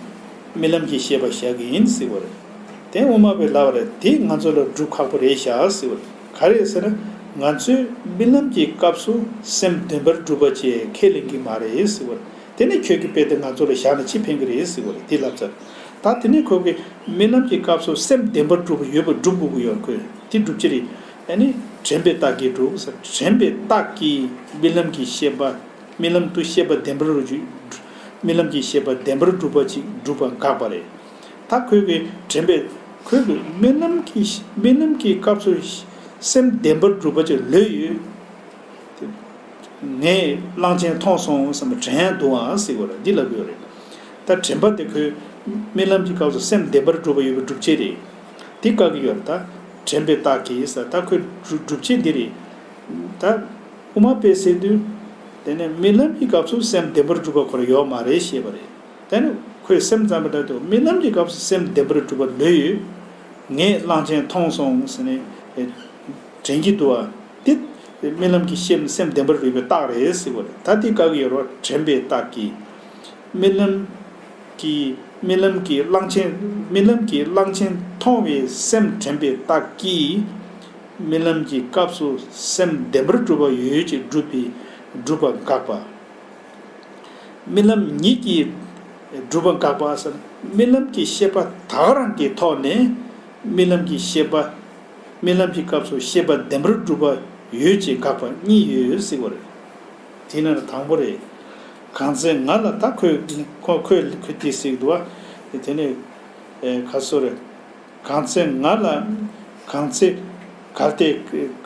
རྨི་ལམ་གྱི་ཤེས་པ་བཞག་གི་ཡིན་ཟེར་བ་རེད། དེ་དབུ་མ་པས་ལབ་པ་རེད། དེ་ང་ཚོ་ལ་སྒྲུབ་ཁག་པོ་རེད་ཤག་ཟེར་བ་རེད། ག་རེ་ཟེར་ན། ང་ཚོས་རྨི་ལམ་གྱི་སྐབས་སུ་སེམས་བདེན་པར་གྲུབ་པ་ཅིག་ཁས་ལེན་གྱི་མ་རེད་ཟེར་བ་རེད། དེ་ནི་ཁྱོད་ཀྱི་དཔེ་དེ་ང་ཚོ་ལ་བཞག་ན་ཅི་ཕན་གྱི་རེད་ཟེར་བ་རེད། དེ་ལབ་ཚར། ད་དེ་ནས་ཁོ་གིས་རྨི་ལམ་གྱི་སྐབས་སུ་སེམས་བདེན་པར་གྲུབ་པ་ཡོད་པར་སྒྲུབ་དགོས་ཀྱི་ཡོད། ཁོས་དེ་སྒྲུབ་ཅི་རེད། ཨ་ནི་དྲན་པའི་རྟགས་ཀྱིས་སྒྲུབ་ཟེར། དྲན་པའི་རྟགས་ཀྱིས་རྨི་ལམ་གྱི་ཤེས་པ། རྨི་ལམ་དུ་ཤེས་པ་བདེན་པར་གྲུབ། རྨི་ལམ་གྱི་ཤེས་པ་བདེན་པར་གྲུབ་པ་ཅིག་སྒྲུབ་པ་འགག་པ་རེད། ད་ཁོས་གི་དྲན་པའི་ཁོས་གི་རྨི་ལམ་གྱི་རྨི་ལམ་གྱི་སྐབས་སུ་སེམས་བདེན་པར་གྲུབ་པ་ཅིག་ལོས་ཡོད། དེ་ངས་གླང་ཆེན་མཐོང་སོང་བསམ་པ་དྲན་ཡག་འདུག་ཨང་ཟེར་དགོས་རེད། འདི་ལབ་དགོས་རེད། ད་དྲན་པ་དེ་ཁོས་རྨི་ལམ་གྱི་སྐབས་སུ་སེམས་བདེན་པར་གྲུབ་པ་ཡོད་པའི་སྒྲུབ་བྱེད་རེད། འདི་བཀག་གི་ཡོད་རེད། ད་དྲན་པའི་རྟགས་ཀྱིས་ཟེར། ད་ཁོས་སྒྲུབ་བྱེད་འདི་རེད། ད་དབུ་མ་པས་ཟེར་དུས། དེ་ནས་རྨི་ལམ་གྱི་སྐབས་སུ་སེམས་བདེན་པར་གྲུབ་པ་ཁོ་རང་ཡོད་མ་རེད་ཞེས་པ་རེད། དེ་ནས་ཁོས་སེམས་ཙམ་པ་ལྟར་དུ་རྨི་ལམ་གྱི་སྐབས་སུ་སེམས་བདེན་པར་གྲུབ་པ་ལོས་ཡོད། ངས་གླང་ཆེན་མཐོང་སོང་ཟེར་ནས་དྲན་གྱི་འདུག་བ། དེ་རྨི་ལམ་གྱི་སེམས་སེམས་བདེན་པར་གྲུབ་པའི་རྟགས་རེད་ཟེར་བ་རེད། ད་དེ་བཀག་གི་ཡོད་རེད། དྲན་པའི་རྟགས་ཀྱིས། རྨི་ལམ་གྱི་རྨི་ལམ་གྱི་གླང་ཆེན་རྨི་ལམ་གྱི་གླང་ཆེན་མཐོང་བའི་སེམས་དྲན་པའི་རྟགས་ཀྱིས། རྨི་ལམ་གྱི་སྐབས་སུ་སེམས་བདེན་པར་གྲུབ་པ་ཡོད་ཅེས་སྒྲུབ་པའི་སྒྲུབ་པ་འགག་པ། རྨི་ལམ་ཉིད་ཀྱིས་སྒྲུབ་པ་འགག་པ་ཟེར། རྨི་ལམ་གྱི་ཤེས་པ་ད་ག་རང་གི་ཐོག་ནས་རྨི་ལམ་གྱི་ཤེས་པ། རྨི་ལམ་གྱི་སྐབས་སུ་ཤེས་པ་བདེན་པར་གྲུབ་པ་ཡོད་ཅེས་འགག་པ་གཉིས་ཡོད་ཟེར་བ་རེད། དེ་ནི་དང་པོ་རེད། གང་ཚེ་ང་ལ་ད་ཁོས་ཁོ་ཁོས་ཁོས་དེ་ཟེར་གྱི་འདུག་བ། དེ་ནས་ཨེ་ཁ་སོ་རེད། གང་ཚེ་ང་ལ་གང་ཚེ་གལ་ཏེ་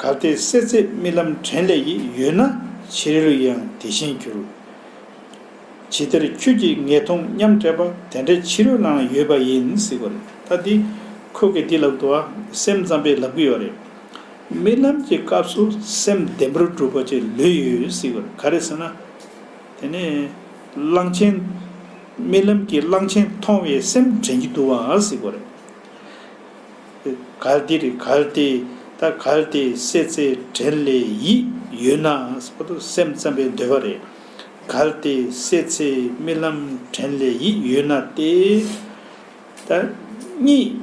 གལ་ཏེ་སྲེད་རྩེ་རྨི་ལམ་དྲན་ལས་ཡིད་ཡོད་ན་ཕྱི་རོལ་ཡང་དེ་བཞིན་འགྱུར། ཇི་ལྟར་ཁྱོད་ཀྱིས་ངེས་མཐོང་སྙམ་སྤྲད་པ་དེ་འདྲ་ཕྱི་རོལ་ལའང་ཡོད་པ་ཡིན་ཟེར་བ་རེད། ད་འདི་ཁོ་གིས་འདི་ལབ་འདུག་བ། སེམས་ཙམ་པས་ལབ་ཀྱི་ཡོད་རེད། རྨི་ལམ་གྱི་སྐབས་སུ་སེམས་བདེན་པར་གྲུབ་པ་ཅིག་ལོས་ཡོད་ཟེར་བ་རེད། ག་རེ་ཟེར་ན། དེ་ནས་གླང་ཆེན། རྨི་ལམ་གྱི་གླང་ཆེན་མཐོང་བའི་སེམས་དྲན་གྱི་འདུག་བ་ཟེར་བ་རེད། གལ་ཏེ་རེད། གལ་ཏེ་ད་གལ་ཏེ་སྲེད་རྩེ་དྲན་ལས་ཡིད་ཡོད་ན་ཟེར་བ་དུ་སེམས་ཙམ་པའི་འདོད་པ་རེད། གལ་ཏེ་སྲེད་རྩེ་རྨི་ལམ་དྲན་ལས་ཡིད་ཡོད་ན་སྟེ། ད་གཉིད་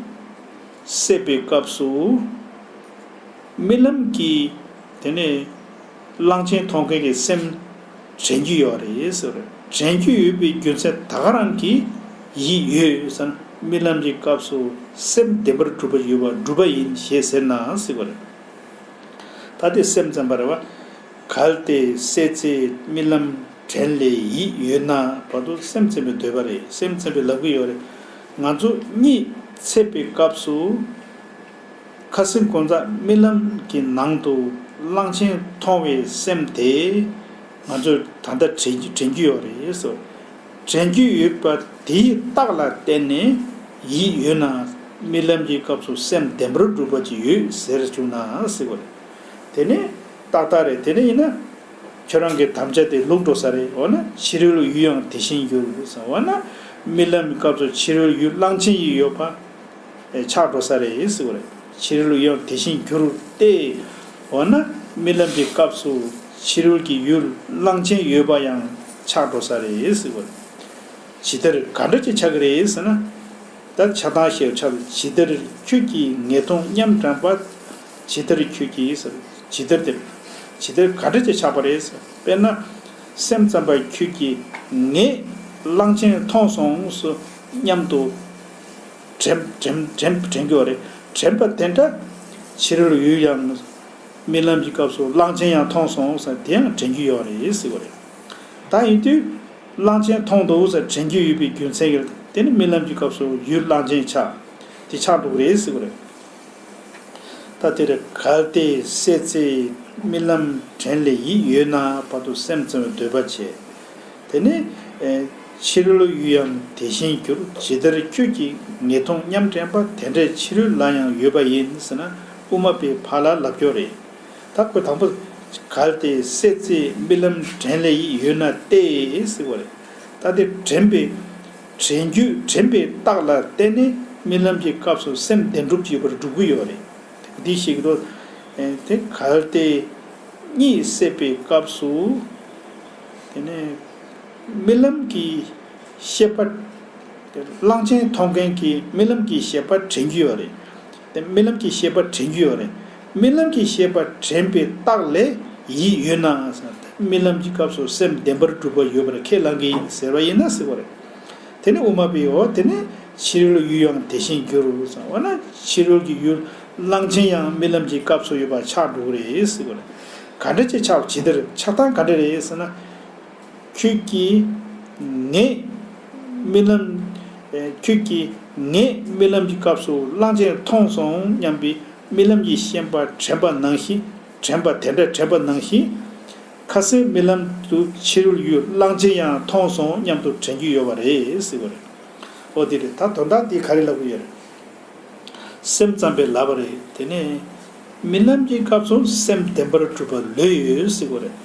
སད་པའི་སྐབས་སུ་རྨི་ལམ་གྱི་དེ་ནས་གླང་ཆེན་མཐོང་མཁན་གྱི་སེམས་དྲན་རྒྱུ་ཡོད་རེད་ཟེར་བ་རེད། དྲན་རྒྱུ་ཡོད་པའི་རྒྱུ་མཚན་ད་ག་རང་གིས་ཡིད་ཡོད་ཟེར་ན། རྨི་ལམ་གྱི་སྐབས་སུ་སེམས་བདེན་པར་གྲུབ་པ་ཡོད་པ་སྒྲུབ་པ་ཡིན་ཞེས་ཟེར་ན་ཟེར་བ་རེད། ད་དེ་སེམས་ཙམ་པ་རེད་བ། གལ་ཏེ་སྲེད་རྩེ་རྨི་ལམ་ དྲན་ལས་ཡིད་ཡོད་ན། བར་དུ་སེམས་ཙམ་པའི་འདོད་པ་རེད། སེམས་ཙམ་པའི་ལབ་ཀྱི་ཡོད་རེད། ང་ཚོ་གཉིད་སད་པའི་སྐབས་སུ། ཁ་སེམས་ཀུན་བཟང་རྨི་ལམ་གྱི་ནང་དུ་གླང་ཆེན་མཐོང་བའི་སེམས་དེ་ང་ཚོས་ད་ལྟ་དྲན་དྲན་རྒྱུ་ཡོད་རེད་ཟེར། དྲན་རྒྱུ་ཡོད་པ་དེའི་རྟགས་ལ་བརྟེན་ནས་ཡིད་ཡོད་ན། རྨི་ལམ་གྱི་སྐབས་སུ་སེམས་བདེན་པར་གྲུབ་པ་ཅིག་ཡོད་ཟེར་བྱུང་ན་ཟེར་བ་རེད། དེ་ནི་ཏག་ཏག་རེད། དེ་ནི་ཡིན་ན། ཁྱོད་རང་གི་དམ་བཅའ་དེ་ལུག་འགྲོ་ས་རེད། འོ་ན་ཕྱི་རོལ་ཡུལ་ཡང་དེ་བཞིན་འགྱུར་ཟེར། འོ་ན་རྨི་ལམ་གྱི་སྐབས་སུ་ཕྱི་རོལ་ཡུལ་གླང་ཆེན་ཡིད་ཡོད་པ་ཆགས་འགྲོ་ས་རེད་ཟེར་བ་རེད། ཕྱི་རོལ་ཡུལ་ཡང་དེ་བཞིན་འགྱུར་ཏེ། འོ་ན་རྨི་ལམ་གྱི་སྐབས་སུ་ཕྱི་རོལ་གྱི་ཡུལ་གླང་ཆེན་ཡོད་པ་ཡང་ཆགས་འགྲོ་ས་རེད་ཟེར་བ་རེད། ཇི་ལྟར་ག་འདྲ་ཅིག་ཆགས་ཀྱི་རེད་ཟེར་ན། ད་ཆགས་སྡང་ཞེས་བྱ་བ། ཇི་ལྟར་ཁྱོད་ཀྱིས་ངེས་མཐོང་སྙོམས་དྲན་པ། ཇི་ལྟར་ཁྱོད་ཀྱིས་ཟེར། ཇི་ལྟར་དེ། ཇི་ལྟར་ག་འདྲ་ཅིག་ཆགས་པ་རེད་ཟེར། དཔེར་ན། སེམས་ཙམ་པ་ཁྱོད་ཀྱིས་ངས་གླང་ཆེན་མཐོང་སོང་ཟེར་སྙམ་དུ་དྲན་དྲན་དྲན་དྲན་གྱི་ཡོད་རེད། དྲན་པ་དེ་འདྲ་ཕྱི་རོལ་ཡུལ་ཡང་རྨི་ལམ་གྱི་སྐབས་སུ་གླང་ཆེན་ཡང་མཐོང་སོང་ཟེར་དེ་ཡང་དྲན་གྱི་ཡོད་རེད་ཟེར་བ་རེད། ད་ཡིན་དུས། གླང་ཆེན་མཐོང་འདུག་ཟེར་དྲན་རྒྱུ་ཡོད་པའི་རྒྱུ་མཚན་གྱིས་དེ་ནི་རྨི་ལམ་གྱི་སྐབས་སུ་ཡུལ་གླང་ཆེན་ཆགས། དེ་ཆགས་འདུག་རེད་ཟེར་བ་རེད། ད་དེ་རེད། གལ་ཏེ་སད་ཚེ་རྨི་ལམ་དྲན་ལས་ཡིད་ཡོད་ན། བར་དུ་སེམས་ཙམ་པའི་འདོད་པ་བྱེད། དེ་ནི། ཨེ། ཕྱི་རོལ་ཡུལ་ཡང་དེ་བཞིན་འགྱུར། ཇི་ལྟར་ཁྱོད་ཀྱིས་ངེས་མཐོང་སྙོམས་དྲན་པ། དེ་འདྲའི་ཕྱི་རོལ་ལ་ཡང་ཡོད་པ་ཡིན་ཟེར་ན། དབུ་མ་པའི་ཕར་ལ་ལབ་སྐྱོར་རེད། ད་ཁོས་དང་པོ། གལ་ཏེ་སད་ཚེ་རྨི་ལམ་དྲན་ལས་ཡིད་ཡོད་ན་སྟེ་ཟེར་བ་རེད། ད་དེ་དྲན་པའི། དྲན་རྒྱུ་དྲན་པའི་རྟགས་ལ་བརྟེན་ནས་རྨི་ལམ་གྱི་སྐབས་སུ་སེམས་བདེན་གྲུབ་ཅིག་ཡོད་པར་སྒྲུབ་ཀྱི་ཡོད་རེད། འདི་ཤེས་ཀྱི་འདུག། ཨེ། དེ་གལ་ཏེ་གཉིད་སད་པའི་སྐབས་སུ། དེ་ནས་རྨི་ལམ་གྱི་ཤེས་པ། གླང་ཆེན་མཐོང་མཁན་གྱི་རྨི་ལམ་གྱི་ཤེས་པ་དྲན་རྒྱུ་ཡོད་རེད། དེ་རྨི་ལམ་གྱི་ཤེས་པ་དྲན་རྒྱུ་ཡོད་རེད། རྨི་ལམ་གྱི་ཤེས་པ་དྲན་པའི་རྟགས་ལས་ཡིད་ཡོད་ན། རྨི་ལམ་གྱི་སྐབས་སུ་སེམས་བདེན་པར་གྲུབ་པ་ཡོད་པར་ཁས་བླངས་ཀྱི་ཡིན་ཟེར་བ་ཡིན་ན་ཟེར་བ་རེད། དེ་ནི་དབུ་མ་པའི། འོ་དེ་ནི་ཕྱི་རོལ་ཡུལ་ཡང་དེ་བཞིན་འགྱུར་ཟེར། འོ་ན་ཕྱི་རོལ་གྱི་ཡུལ་གླང་ཆེན་ཡང་རྨི་ལམ་གྱི་སྐབས་སུ་ཡོད་པ་ཆགས་འགྲོ་གི་རེད་ཟེར་བ་རེད། ག་འདྲ་ཅིག་ཆགས། ཇི་ལྟར་ཆགས་སྟངས་ག་འདྲ་རེད་ཟེར་ན། ཁྱོད་ཀྱིས་ངས་རྨི་ལམ། ཨེ། ཁྱོད་ཀྱིས་ངས་རྨི་ལམ་གྱི་སྐབས་སུ་གླང་ཆེན་མཐོང་སོང་སྙམ་པའི་རྨི་ལམ་གྱི་ཤེས་པ་དྲན་པ་ནང་བཞིན། དྲན་པ་དེ་འདྲ་དྲན་པ་ནང་བཞིན། ཁ་སང་རྨི་ལམ་དུ་ཕྱི་རོལ་ཡུལ་གླང་ཆེན་ཡང་མཐོང་སོང་སྙམ་དུ་དྲན་རྒྱུ་ཡོད་པ་རེད་ཟེར་བ་རེད། འོ་དེ་རེད། ད་དོན་དག་འདི་ག་རེ་ལབ་ཀྱི་ཡོད་རེད། སེམས་ཙམ་པས་ལབ་པ་རེད། དེ་ནས་རྨི་ལམ་གྱི་སྐབས་སུ་སེམས་བདེན་པར་གྲུབ་པ་ལོས་ཡོད་ཟེར་གྱི་ཡོད་རེད།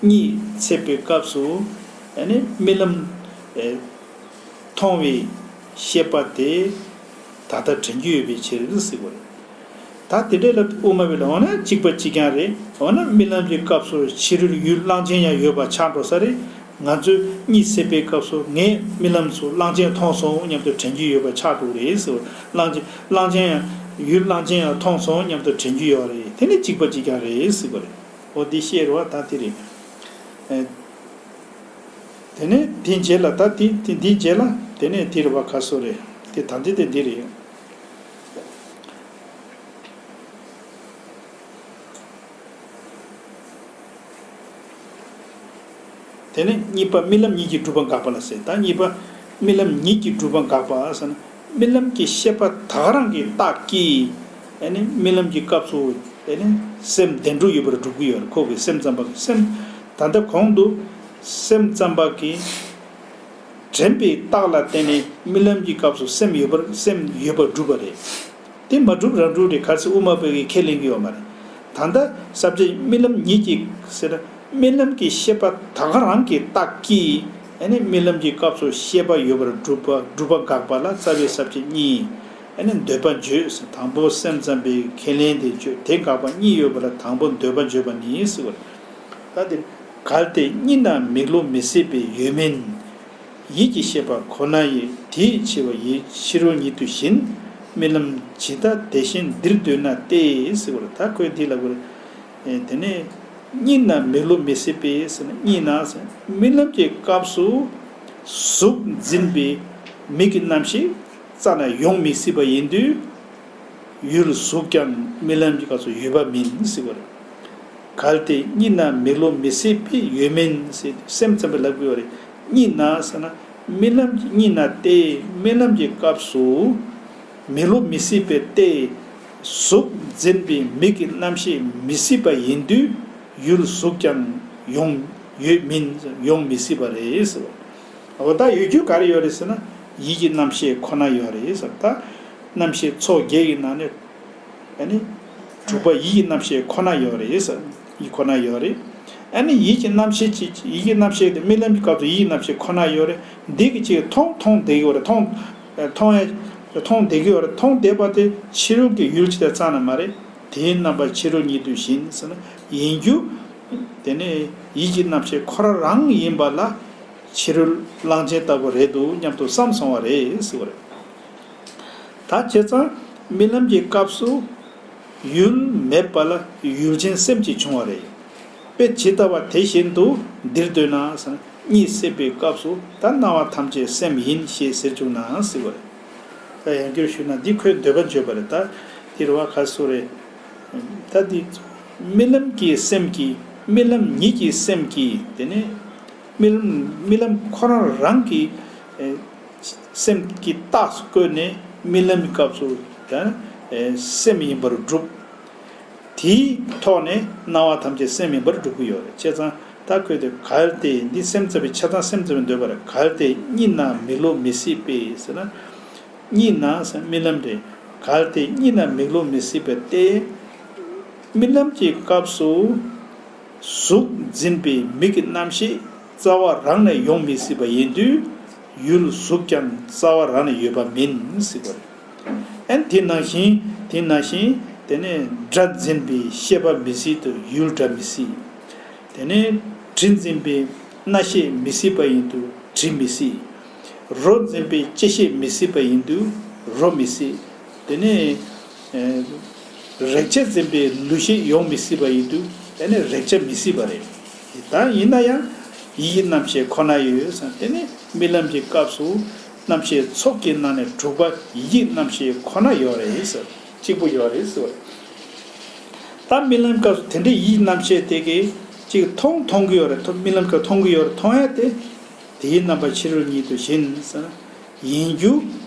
གཉིད་སད་པའི་སྐབས་སུ་ཨ་ནི་རྨི་ལམ། ཨེ། མཐོང་བའི་ཤེས་པ་དེ་ད་ལྟ་དྲན་རྒྱུ་ཡོད་པའི་ཕྱིར་ཟེར་གྱི་ཡོད་རེད། ད་དེ་འདྲའི་ལ་དབུ་མ་པའི་ལ་འོ་ན་གཅིག་པ་གཅིག་རྐྱང་རེད། འོ་ན་རྨི་ལམ་གྱི་སྐབས་སུ་ཕྱི་རོལ་ཡུལ་གླང་ཆེན་ཡང་ཡོད་པ་ཆགས་འགྲོ་ས་རེད། ང་ཚོས་གཉིད་སད་པའི་སྐབས་སུ་ངས་རྨི་ལམ་སུ་གླང་ཆེན་མཐོང་སོང་སྙམ་དུ་དྲན་རྒྱུ་ཡོད་པ་ཆགས་འགྲོ་གི་རེད་ཟེར། གླང་ཆེན་གླང་ཆེན་ཡང་ཡུལ་གླང་ཆེན་ཡང་མཐོང་སོང་སྙམ་དུ་དྲན་རྒྱུ་ཡོད་རེད། དེ་ནི་གཅིག་པ་གཅིག་རྐྱང་རེད་ཟེར་གྱི་ཡོད་རེད། འོ་འདི་བཤད་རེད་བ། ད་དེ་རེད། ཨེ། དེ་ནས་དེའི་རྗེས་ལ། ད་དེ་དེ་འདིའི་རྗེས་ལ་དེ་ནས་དེ་རེད་བ། ཁ་སོ་རེད། དེ་ད་འདི་དེ་འདི་རེད། དེ་ནས་གཉིས་པ་རྨི་ལམ་ཉིད་ཀྱིས་གྲུབ་པ་དགག་པ་ལ་ཟེར། ད་གཉིས་པ་རྨི་ལམ་ཉིད་ཀྱིས་གྲུབ་པ་དགག་པ་ཟེར་ན། རྨི་ལམ་གྱི་ཤེས་པ་ད་ག་རང་གི་རྟགས་ཀྱིས་ཨ་ནི་རྨི་ལམ་གྱི་སྐབས་སུ་ཨ་ནི་སེམས་བདེན་གྲུབ་ཡོད་པར་སྒྲུབ་ཀྱི་ཡོད་རེད། ཁོ་གི་སེམས་ཙམ་པ་གི་སེམས། ད་ལྟ་གོང་དུ་སེམས་ཙམ་པ་གི་དྲན་པའི་རྟགས་ལ་བརྟེན་ནས་རྨི་ལམ་གྱི་སྐབས་སུ་སེམས་ཡོད་པར་སེམས་ཡོད་པར་སྒྲུབ་པ་རེད། དེ་མ་གྲུབ་རང་གྲུབ་རེད། གལ་སྲིད་དབུ་མ་པ་གིས་ཁས་ལེན་གྱི་ཡོད་མ་རེད། ད་ལྟ་ས་བཅད་རྨི་ལམ་ཉིད་ཀྱིས་ཟེར་ན། རྨི་ལམ་གྱི་ཤེས་པ་ད་ག་རང་གི་རྟགས་ཀྱིས་ཨ་ནི་རྨི་ལམ་གྱི་སྐབས་སུ་ཤེས་པ་ཡོད་པར་སྒྲུབ་པ། སྒྲུབ་པ་དགག་པ་ལ་རྩ་བའི་ས་བཅད་གཉིས། ཨ་ནི་འདོད་པ་བརྗོད་ཟེར། དང་པོ་སེམས་ཙམ་པའི་ཁས་ལེན་དེ་བརྗོད། དེ་དགག་པ་གཉིས་ཡོད་པ་ལ་དང་པོ་འདོད་པ་བརྗོད་པ་ནི་ཟེར་བ་རེད། ད་དེ་གལ་ཏེ་གཉིད་ན་མིག་ལོག་མི་སྲིད་པའི་ཡོད་མིན། ཡིད་ཀྱི་ཤེས་པ་ཁོ་ན་ཡི། དེའི་ཕྱི་བ་ཡི་ཕྱི་རོལ་ཉིད་དུ་བཞིན། རྨི་ལམ་ཇི་ལྟ་དེ་བཞིན་འདིར་འདོད་ན་སྟེ་ཟེར་བ་རེད། ད་ཁོས་འདི་ལབ་པ་རེད། ཨེ། དེ་ནས་གཉིད་ན་མིག་ལོག་མི་སྲིད་པས་ཟེར་ན། གཉིད་ན་ཟེར་རྨི་ལམ་གྱི་སྐབས་སུ་གཟུགས་འཛིན་པའི་མིག་གི་རྣམ་ཤེས་རྩ་ནས་ཡོང་མི་སྲིད་པ་ཡིན་དུས། ཡུལ་གཟུགས་ཀྱང་རྨི་ལམ་གྱི་སྐབས་སུ་ཡོད་པ་མིན་ཟེར་བ་རེད། གལ་ཏེ་གཉིད་ན་མིག་ལོག་མི་སྲིད་པའི་ཡུལ་མིན་ཟེར་དུས་སེམས་ཙམ་པས་ལབ་དགོས་པ་རེད། གཉིད་ན་ཟེར་ན་རྨི་ལམ་གྱི་གཉིད་ན་སྟེ་རྨི་ལམ་གྱི་སྐབས་སུ་མིག་ལོག་མི་སྲིད་པའི་སྟེ། གཟུགས་འཛིན་པའི་མིག་གི་རྣམ་ཤེས་མི་སྲིད་པ་ཡིན་དུས་ཡུལ་གཟུགས་ཀྱང་ཡོང་ཡོད་མིན་ཡོང་མི་སྲིད་པ་རེད་ཟེར་བ། འོ་ད་ཡོད་རྒྱུ་ག་རེ་ཡོད་རེད་ཟེར་ན་ཡིད་ཀྱི་རྣམ་ཤེས་ཁོ་ན་ཡོད་རེད་ཟེར། ད་རྣམ་ཤེས་ཚོགས་བརྒྱད་ཀྱི་ནང་ནས། ཨ་ནི། དྲུག་པ་ཡིད་ཀྱི་རྣམ་ཤེས་ཁོ་ན་ཡོད་རེད་ཟེར། ཡིད་ཁོ་ན་ཡོད་རེད། ཨ་ནི་ཡིད་ཀྱི་རྣམ་ཤེས་ཅིག་ཡིད་ཀྱི་རྣམ་ཤེས་དེ་རྨི་ལམ་གྱི་སྐབས་སུ་ཡིད་ཀྱི་རྣམ་ཤེས་ཁོ་ན་ཡོད་རེད། འདི་གི་ཅིག་མཐོང་མཐོང་བསྡད་ཀྱི་ཡོད་རེད། མཐོང་མཐོང་ཡ་མཐོང་བསྡད་ཀྱི་ཡོད་རེད། མཐོང་བསྡད་པ་དེ་ཕྱི་རོལ་གྱི་ཡུལ་ཅིག་དང་རྩ་ནས་མ་རེད། དེའི་རྣམ་པ་ཕྱི་རོལ་ཉིད་དུ་བཞིན་ཟེར་ན་ཡིན་རྒྱུ། དེ་ནི་ཡིད་ཀྱི་རྣམ་ཤེས་ཁོ་རང་རང་ཡིན་པ་ལ་ཕྱི་རོལ་གླང་ཆེན་ལྟ་བུ་རེད་འདུག་སྙམ་དུ་བསམ་སོང་བ་རེད་ཟེར་བ་རེད། ད་བྱས་ཙང་རྨི་ལམ་གྱི་སྐབས་སུ་ཡུལ་མེད་པ་ལ་ཡུལ་ཅན་སེམས་ཀྱིས་བྱུང་བ་རེད། དཔེ་ཇི་ལྟ་བ་དེ་བཞིན་དུ་འདིར་འདོད་ན་ཟེར་ན་གཉིད་སད་པའི་སྐབས་སུ་ད་སྣང་བ་ཐམས་ཅད་སེམས་ཡིན་ཞེས་ཟེར་བཅུག་ན་ཟེར་བ་རེད། ད་ཡང་བསྐྱར་ཞུས་ན་འདི་ཁོས་འདོད་པ་བརྗོད་པ་རེད། ད་འདིར་བ་ག་སུ་རེད། ད་འདི་རྨི་ལམ་གྱི་སེམས་ཀྱིས་རྨི་ལམ་ཉིད་ཀྱི་སེམས་ཀྱིས་དེ་ནས་རྨི་ལམ་རྨི་ལམ་ཁོ་རང་རང་གི་སེམས་ཀྱི་རྟགས་སུ་བཀོད་ནས་རྨི་ལམ་གྱི་སྐབས་སུ་ད་སེམས་ཡིན་པར་སྒྲུབ། དེའི་ཐོག་ནས་སྣང་བ་ཐམས་ཅད་སེམས་ཡིན་པར་སྒྲུབ་ཀྱི་ཡོད་རེད། བྱས་ཙང་ད་ཁོས་དེ་གལ་ཏེ་འདི་སེམས་ཙམ་པའི་ཆ་ཚང་སེམས་ཙམ་པའི་འདོད་པ་རེད། གལ་ཏེ་གཉིད་ན་མིག་ལོག་མི་སྲིད་པས་ཟེར་ན། གཉིད་ན་ཟེར་རྨི་ལམ་རེད། གལ་ཏེ་གཉིད་ན་མིག་ལོག་མི་སྲིད་པས་ཏེ། རྨི་ལམ་གྱི་སྐབས་སུ། གཟུགས་འཛིན་པའི་མིག་གི་རྣམ་ཤེས་རྩ་བ་རང་ནས་ཡོང་མི་སྲིད་པ་ཡིན་དུས་ཡུལ་གཟུགས་ཀྱང་རྩ་བ་རང་ནས་ཡོད་པ་མིན་ཟེར་བ་རེད། ཨན་དེ་ནང་བཞིན་དེ་ནང་བཞིན་དེ་ནས་སྒྲ་འཛིན་པའི་ཤེས་པ་མི་སྲིད་དུ་ཡུལ་སྒྲ་མི་སྲིད། དེ་ནས་དྲི་འཛིན་པའི་རྣ་ཤེས་མི་སྲིད་པ་ཡིན་དུས་དྲི་མི་སྲིད། རོ་འཛིན་པའི་ལྕེ་ཤེས་མི་སྲིད་པ་ཡིན་དུས་རོ་མི་སྲིད། དེ་ནས་རེག་བྱ་འཛིན་པའི་ལུས་ཤེས་ཡོང་མི་སྲིད་པ་ཡིན་དུས་དེ་ནས་རེག་བྱ་མི་སྲིད་པ་རེད། ད་ཡིན་ན་ཡང་ཡིད་ཀྱི་རྣམ་ཤེས་ཁོ་ན་ཡོད་ཟེར། དེ་ནས་རྨི་ལམ་གྱི་སྐབས་སུ་རྣམ་ཤེས་ཚོགས་ཀྱི་ནང་ནས་དྲུག་པ་ཡིད་ཀྱི་རྣམ་ཤེས་ཁོ་ན་ཡོད་རེད་ཟེར། གཅིག་པུ་ཡོད་རེད་ཟེར་བ་རེད། ད་རྨི་ལམ་སྐབས་སུ་དེ་འདྲའི་ཡིད་རྣམ་ཤེས་དེ་གིས་གཅིག་མཐོང་མཐོང་གི་ཡོད་རེད། ཐོ་རྨི་ལམ་སྐབས་མཐོང་གི་ཡོད་རེད། མཐོང་ཡ་དེ་དེའི་རྣམ་པ་ཕྱི་རོལ་ཉིད་དུ་བཞིན་ཟེར་ན་ཡིན་རྒྱུ་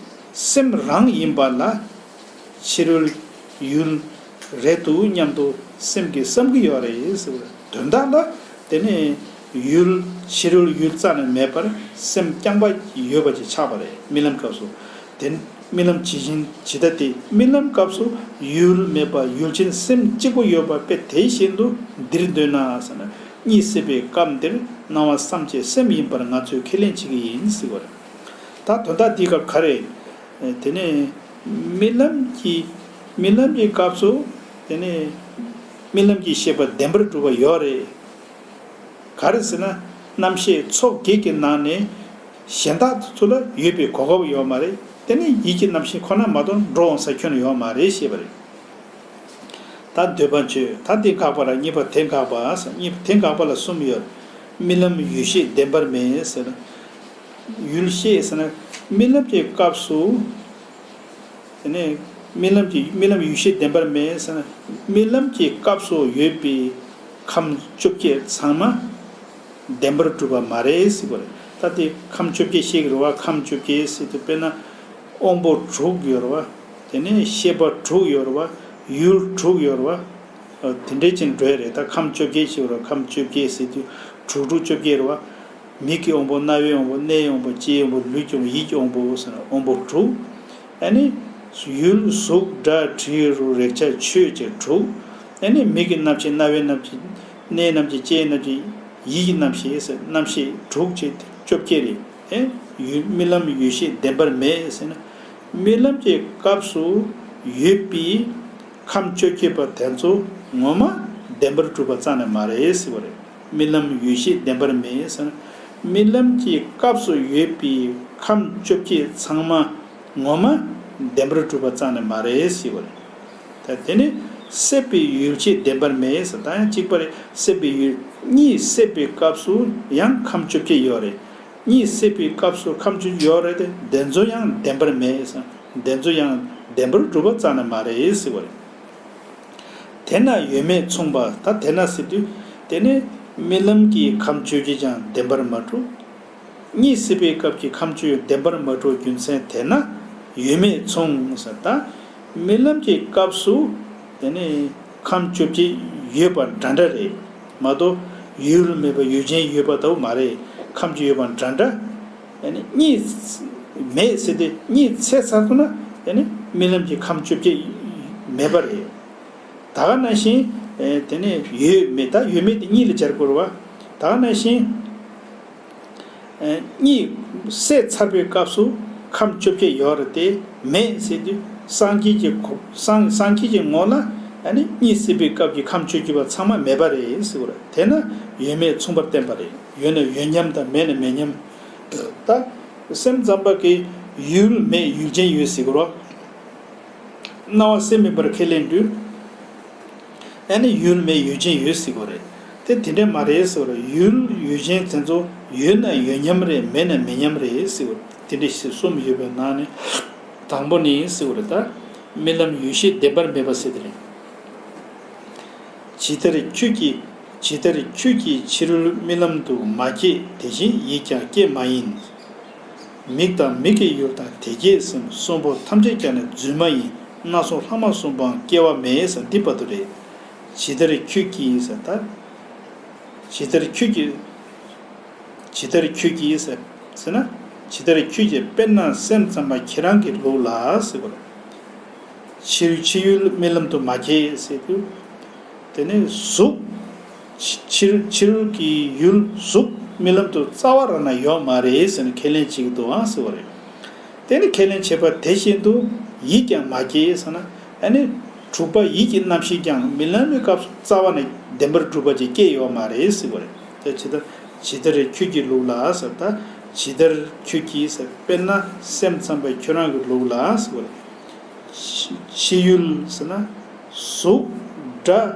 སེམས་རང་ཡིན་པ་ལ་ཕྱི་རོལ་ཡུལ་རེད་འདུག་སྙམ་དུ་སེམས་ཀྱིས་བསམ་གྱི་ཡོད་རེད་ཟེར་བ་རེད། དོན་དག་ལ་དེ་ནི་ཡུལ་ཕྱི་རོལ་ཡུལ་རྩ་ནས་མེད་པར་སེམས་རྐྱང་པ་ཡོད་པ་ཅིག་ཆགས་པ་རེད། རྨི་ལམ་སྐབས་སུ་དེ། རྨི་ལམ་ཇི་བཞིན་ཇི་ལྟ་སྟེ། རྨི་ལམ་སྐབས་སུ་ཡུལ་མེད་པ་ཡུལ་ཅན་སེམས་གཅིག་པུ་ཡོད་པ་དཔེ་དེ་བཞིན་དུ་འདིར་འདོད་ན་ཟེར་ན་གཉིད་སད་པའི་སྐབས་འདིར་སྣང་བ་ཐམས་ཅད་སེམས་ཡིན་པར་ང་ཚོས་ཁས་ལེན་བྱེད་ཀྱི་ཡིན་ཟེར་བ་རེད། ད་དོན་དག་འདིའི་སྐབས་ག་རེ། དེ་ནས་རྨི་ལམ་གྱི་རྨི་ལམ་གྱི་སྐབས་སུ་དེ་ནས་རྨི་ལམ་གྱི་ཤེས་པ་བདེན་པར་གྲུབ་པ་ཡོད་རེད། ག་རེ་ཟེར་ན་རྣམ་ཤེས་ཚོགས་བརྒྱད་ཀྱི་ནང་ནས་གཞན་དག་ཚོ་ལ་ཡོད་པའི་གོ་སྐབས་ཡོད་མ་རེད། དེ་ནི་ཡིད་ཀྱི་རྣམ་ཤེས་ཁོ་ན་མ་གཏོགས་འགྲོ་འོང་ས་ཁྱོན་ནས་ཡོད་མ་རེད་ཞེས་པ་རེད། ད་འདོད་པ་ཆོས་ད་འདི་འགག་པ་ལ་གཉིས་པ་དེ་འགག་པ་ཟེར། གཉིས་པ་དེ་འགག་པ་ལ་གསུམ་ཡོད། རྨི་ལམ་ཡུལ་ཤེས་བདེན་པར་མེད་ཟེར། ཡུལ་ཤེས་ཟེར་ན་རྨི་ལམ་གྱི་སྐབས་སུ། དེ་ནས་རྨི་ལམ་གྱི་རྨི་ལམ་ཡུལ་ཤེས་བདེན་པར་མེད་ཟེར་ན་རྨི་ལམ་གྱི་སྐབས་སུ་ཡོད་པའི་ཁམས་བཅོ་བརྒྱད་ཚང་མ་བདེན་པར་གྲུབ་པ་མ་རེད་ཟེར་བ་རེད། ད་དེ་ཁམས་བཅོ་བརྒྱད་ཤེས་ཀྱི་རེད་བ། ཁམས་བཅོ་བརྒྱད་ཟེར་དུས་དཔེར་ན་དབང་པོ་དྲུག་ཡོད་རེད་བ། དེ་ནས་ཤེས་པ་དྲུག་ཡོད་རེད་བ། ཡུལ་དྲུག་ཡོད་རེད་བ། དེ་འདྲའི་ཅན་འགྲོ་ཡ་རེད། ད་ཁམས་བཅོ་བརྒྱད་ཤེས་རེད་བ། ཁམས་བཅོ་བརྒྱད་ཟེར་དུས་དྲུག་དྲུག་བཅོ་བརྒྱད་རེད་བ། མིག་གི་དབང་པོ། རྣ་བའི་དབང་པོ། སྣའི་དབང་པོ། ལྕེའི་དབང་པོ། ལུས་ཀྱི་དབང་པོ། ཡིད་ཀྱི་དབང་པོ་ཟེར་ན་དབང་པོ་དྲུག་ཨ་ནི་ཡུལ་གཟུགས་སྒྲ་དྲི་རོ་རེག་བྱ་ཆོས་ཅན་དྲུག་ཨ་ནི་མིག་གི་རྣམ་ཤེས། རྣ་བའི་རྣམ་ཤེས། སྣའི་རྣམ་ཤེས། ལྕེའི་རྣམ་ཤེས། ཡིད་ཀྱི་རྣམ་ཤེས་ཟེར་རྣམ་ཤེས་དྲུག་ཅེས་བཅོ་བརྒྱད་རེད། ཨེ་ཡུལ་རྨི་ལམ་ཡུལ་ཤེས་བདེན་པར་མེད་ཟེར་ན་རྨི་ལམ་གྱི་སྐབས་སུ་ཡོད་པའི་ཁམས་བཅོ་བརྒྱད་པ་དེ་ཚོ་ངོ་མ་བདེན་པར་གྲུབ་པ་རྩ་ནས་མ་རེད་ཟེར་བ་རེད། རྨི་ལམ་ཡུལ་ཤེས་བདེན་པར་མེད་ཟེར་ན། རྨི་ལམ་གྱི་སྐབས་སུ་ཡོད་པའི་ཁམས་བཅོ་བརྒྱད་ཚང་མ་ངོ་མ་བདེན་པར་གྲུབ་པ་རྩ་ནས་མ་རེད་ཟེར་བ་རེད། ད་དེ་ནི་སད་པའི་ཡུལ་ཤེས་བདེན་པར་མེད་ཟེར། ད་ཡང་གཅིག་པ་རེད། སད་པའི་ཡུལ་གཉིད་སད་པའི་སྐབས་སུ་ཡང་ཁམས་བཅོ་བརྒྱད་ཡོད་རེད། གཉིད་སད་པའི་སྐབས་སུ་ཁམས་བཅུ་ཡོད་རེད་དེ་དེ་ཚོ་ཡང་བདེན་པར་མེད་ཟེར། དེ་ཚོ་ཡང་བདེན་པར་གྲུབ་པ་རྩ་ནས་མ་རེད་ཟེར་བ་རེད། དེས་ན་ཡོད་མེད་མཚུངས་པ། ད་དེས་ན་ཟེར་དུས་དེ་ནི་རྨི་ལམ་གྱི་ཁམས་བཅོ་བརྒྱད་ཀྱང་བདེན་པར་མ་གྲུབ། གཉིད་སད་པའི་སྐབས་ཀྱི་ཁམས་བཅོ་བརྒྱད་བདེན་པར་མ་གྲུབ་རྒྱུ་མཚན་དེས་ན་ཡོད་མེད་མཚུངས་ཟེར། ད་རྨི་ལམ་གྱི་སྐབས་སུ་དེ་ནི་ཁམས་བཅོ་བརྒྱད་ཡོད་པ་འདྲ་འདྲ་རེད་མ་གཏོགས་ཡུལ་མེད་པ་ཡུལ་ཅན་ཡོད་པ་ལྟ་བུ་མ་རེད། ཁམས་བཅོ་བརྒྱད་ཡོད་པ་འདྲ་འདྲ། ཡ་ནི་གཉིད་མེད་ཟེར་ཏེ་གཉིད་སད་ཚར་སོང་ན་ཡ་ནི་རྨི་ལམ་གྱི་ཁམས་བཅོ་བརྒྱད་མེད་པ་རེད། ད་ག་ནང་བཞིན་དེ་ནི་ཡོད་མེད། ད་ཡོད་མེད་དེ་གཉིད་ལ་སྦྱར་དགོས་རེད་བ། ད་ག་ནང་བཞིན་གཉིད་སད་ཚར་བའི་སྐབས་སུ་ཁམས་བཅོ་བརྒྱད་ཡོད་རེད་དེ་མེད་ཟེར་དུས་སངས་རྒྱས་ཀྱི་གོ་སངས་སངས་རྒྱས་ཀྱི་ངོ་ལ་ཡ་ནི་གཉིད་སད་པའི་སྐབས་ཀྱི་ཁམས་བཅོ་བརྒྱད་པ་ཚང་མ་མེད་པ་རེད་ཟེར་དགོས་རེད། དེས་ན་ཡོད་མེད་མཚུངས་པར་བསྟན་པ་རེད། ཡོད་ན་ཡོད་མཉམ་དང་མེད་ན་མེད་མཉམ། ད་སེམས་ཙམ་པ་གིས་ཡུལ་མེད་ཡུལ་ཅན་ཡོད་ཟེར་དགོས་རེད། སྣང་བ་སེམས་མེད་པར་ཁས་ལེན་དུས། ཨ་ནི་ཡུལ་མེད་ཡུལ་ཅན་ཡོད་ཟེར་དགོས་རེད། དེ་དེ་འདྲས་མ་རེད་ཟེར་བ་རེད། ཡུལ་ཡུལ་ཅན་དེ་ཚོ་ཡོད་ན་ཡོད་མཉམ་རེད། མེད་ན་མེད་མཉམ་རེད་ཟེར་བ་རེད། དེ་འདྲས་ཞིག་གསུམ་ཡོད་པའི་ནང་ནས་དང་པོ་ནི་ཟེར་བ་རེད། ད་རྨི་ལམ་ཡུལ་ཤེས་བདེན་པར་མེད་པ་ཟེར་དེ་རེད། ཇི་ལྟར་ཁྱོད་ཀྱིས་ཇི་ལྟར་ཁྱོད་ཀྱིས་ཕྱི་རོལ་རྨི་ལམ་དུ་མ་སྐྱེས། དེ་བཞིན་ཡིད་ཀྱང་སྐྱེས་མ་ཡིན། མིག་དང་མིག་གི་ཡུལ་དང་དེ་སྐྱེས་སེམས་གསུམ་པོ་ཐམས་ཅད་ཀྱང་ནི་རྫུན་མ་ཡིན། སྣ་ཚོགས་ལྷག་མ་གསུམ་པོའང་སྐྱེ་བ་མེད་ཟེར་འདི་བར་དུ་རེད། ཇི་ལྟར་ཁྱོད་ཀྱིས་ཟེར་ད། ཇི་ལྟར་ཁྱོད་ཀྱིས། ཇི་ལྟར་ཁྱོད་ཀྱིས་ཟེར་ཟེར་ན། ཇི་ལྟར་ཁྱོད་ཀྱིས་དཔེར་ན་སེམས་ཙམ་པ་ཁྱེད་རང་གི་ལུགས་ལ་ཟེར་བ་རེད། ཕྱི་ཕྱི་ཡུལ་རྨི་ལམ་དུ་མ་སྐྱེས་ཟེར་དུས། དེ་ནས་གཟུགས། ཕྱི་ཕྱི་རོལ་གྱི་ཡུལ་གཟུགས་རྨི་ལམ་དུ་རྩ་བ་རང་ན་ཡོད་མ་རེད་ཟེར་ནས་ཁས་ལེན་བྱེད་ཀྱི་འདུག་ཨང་ཟེར་བ་རེད། དེ་ནི་ཁས་ལེན་བྱེད་པ་དེ་བཞིན་དུ་ཡིད་ཀྱང་མ་སྐྱེས་ཟེར་ན། ཨ་ནི་དྲུག་པ་ཡིད་ཀྱི་རྣམ་ཤེས་ཀྱང་རྨི་ལམ་གྱི་སྐབས་སུ་རྩ་བ་ནས་བདེན་པར་གྲུབ་པ་ཅིག་སྐྱེས་ཡོད་མ་རེད་ཟེར་བ་རེད། དེ་ཇི་ལྟར་ཇི་ལྟར་ཁྱོད་ཀྱི་ལུགས་ལ་ཟེར་ད། ཇི་ལྟར་ཁྱོད་ཀྱིས་ཟེར་དཔེར་ན་སེམས་ཙམ་པ་ཁྱོད་རང་གི་ལུགས་ལ་ཟེར་བ་རེད། ཕྱི་ཕྱི་ཡུལ་ཟེར་ན། གཟུགས། སྒྲ།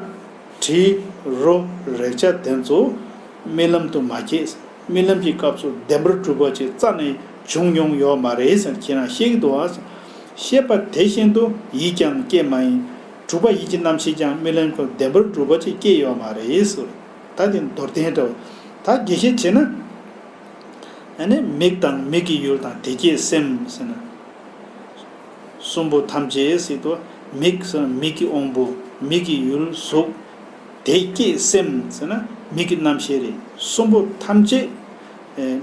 དྲི། རོ། རེག་བྱ་དེ་ཚོ་རྨི་ལམ་དུ་མ་སྐྱེས། རྨི་ལམ་གྱི་སྐབས་སུ་བདེན་པར་གྲུབ་པ་ཅིག་རྩ་ནས་བྱུང་མྱོང་ཡོད་མ་རེད་ཟེར་ཁྱེད་རང་བཤད་ཀྱི་འདུག་ཨ། བཤད་པ་དེ་བཞིན་དུ་ཡིད་ཀྱང་སྐྱེས་མ་ཡིན། དྲུག་པ་ཡིད་ཀྱི་རྣམ་ཤེས་ཀྱང་རྨི་ལམ་སྐབས་བདེན་པར་གྲུབ་པ་ཅིག་སྐྱེས་ཡོད་མ་རེད་ཟེར། ད་དེ་མདོར་བསྟན་འདྲ་བོ། ད་རྒྱས་བཤད་བྱས་ན། ཨ་ནི་མིག་དང་མིག་གི་ཡུལ་དང་དེ་སྐྱེས་སེམས་ཟེར་ན། གསུམ་པོ་ཐམས་ཅད་ཟེར་དུས་མིག་ཟེར་ན་མིག་གི་དབང་པོ། མིག་གི་ཡུལ་གཟུགས། དེ་སྐྱེས་སེམས་ཟེར་ན་མིག་གི་རྣམ་ཤེས་རེད། གསུམ་པོ་ཐམས་ཅད་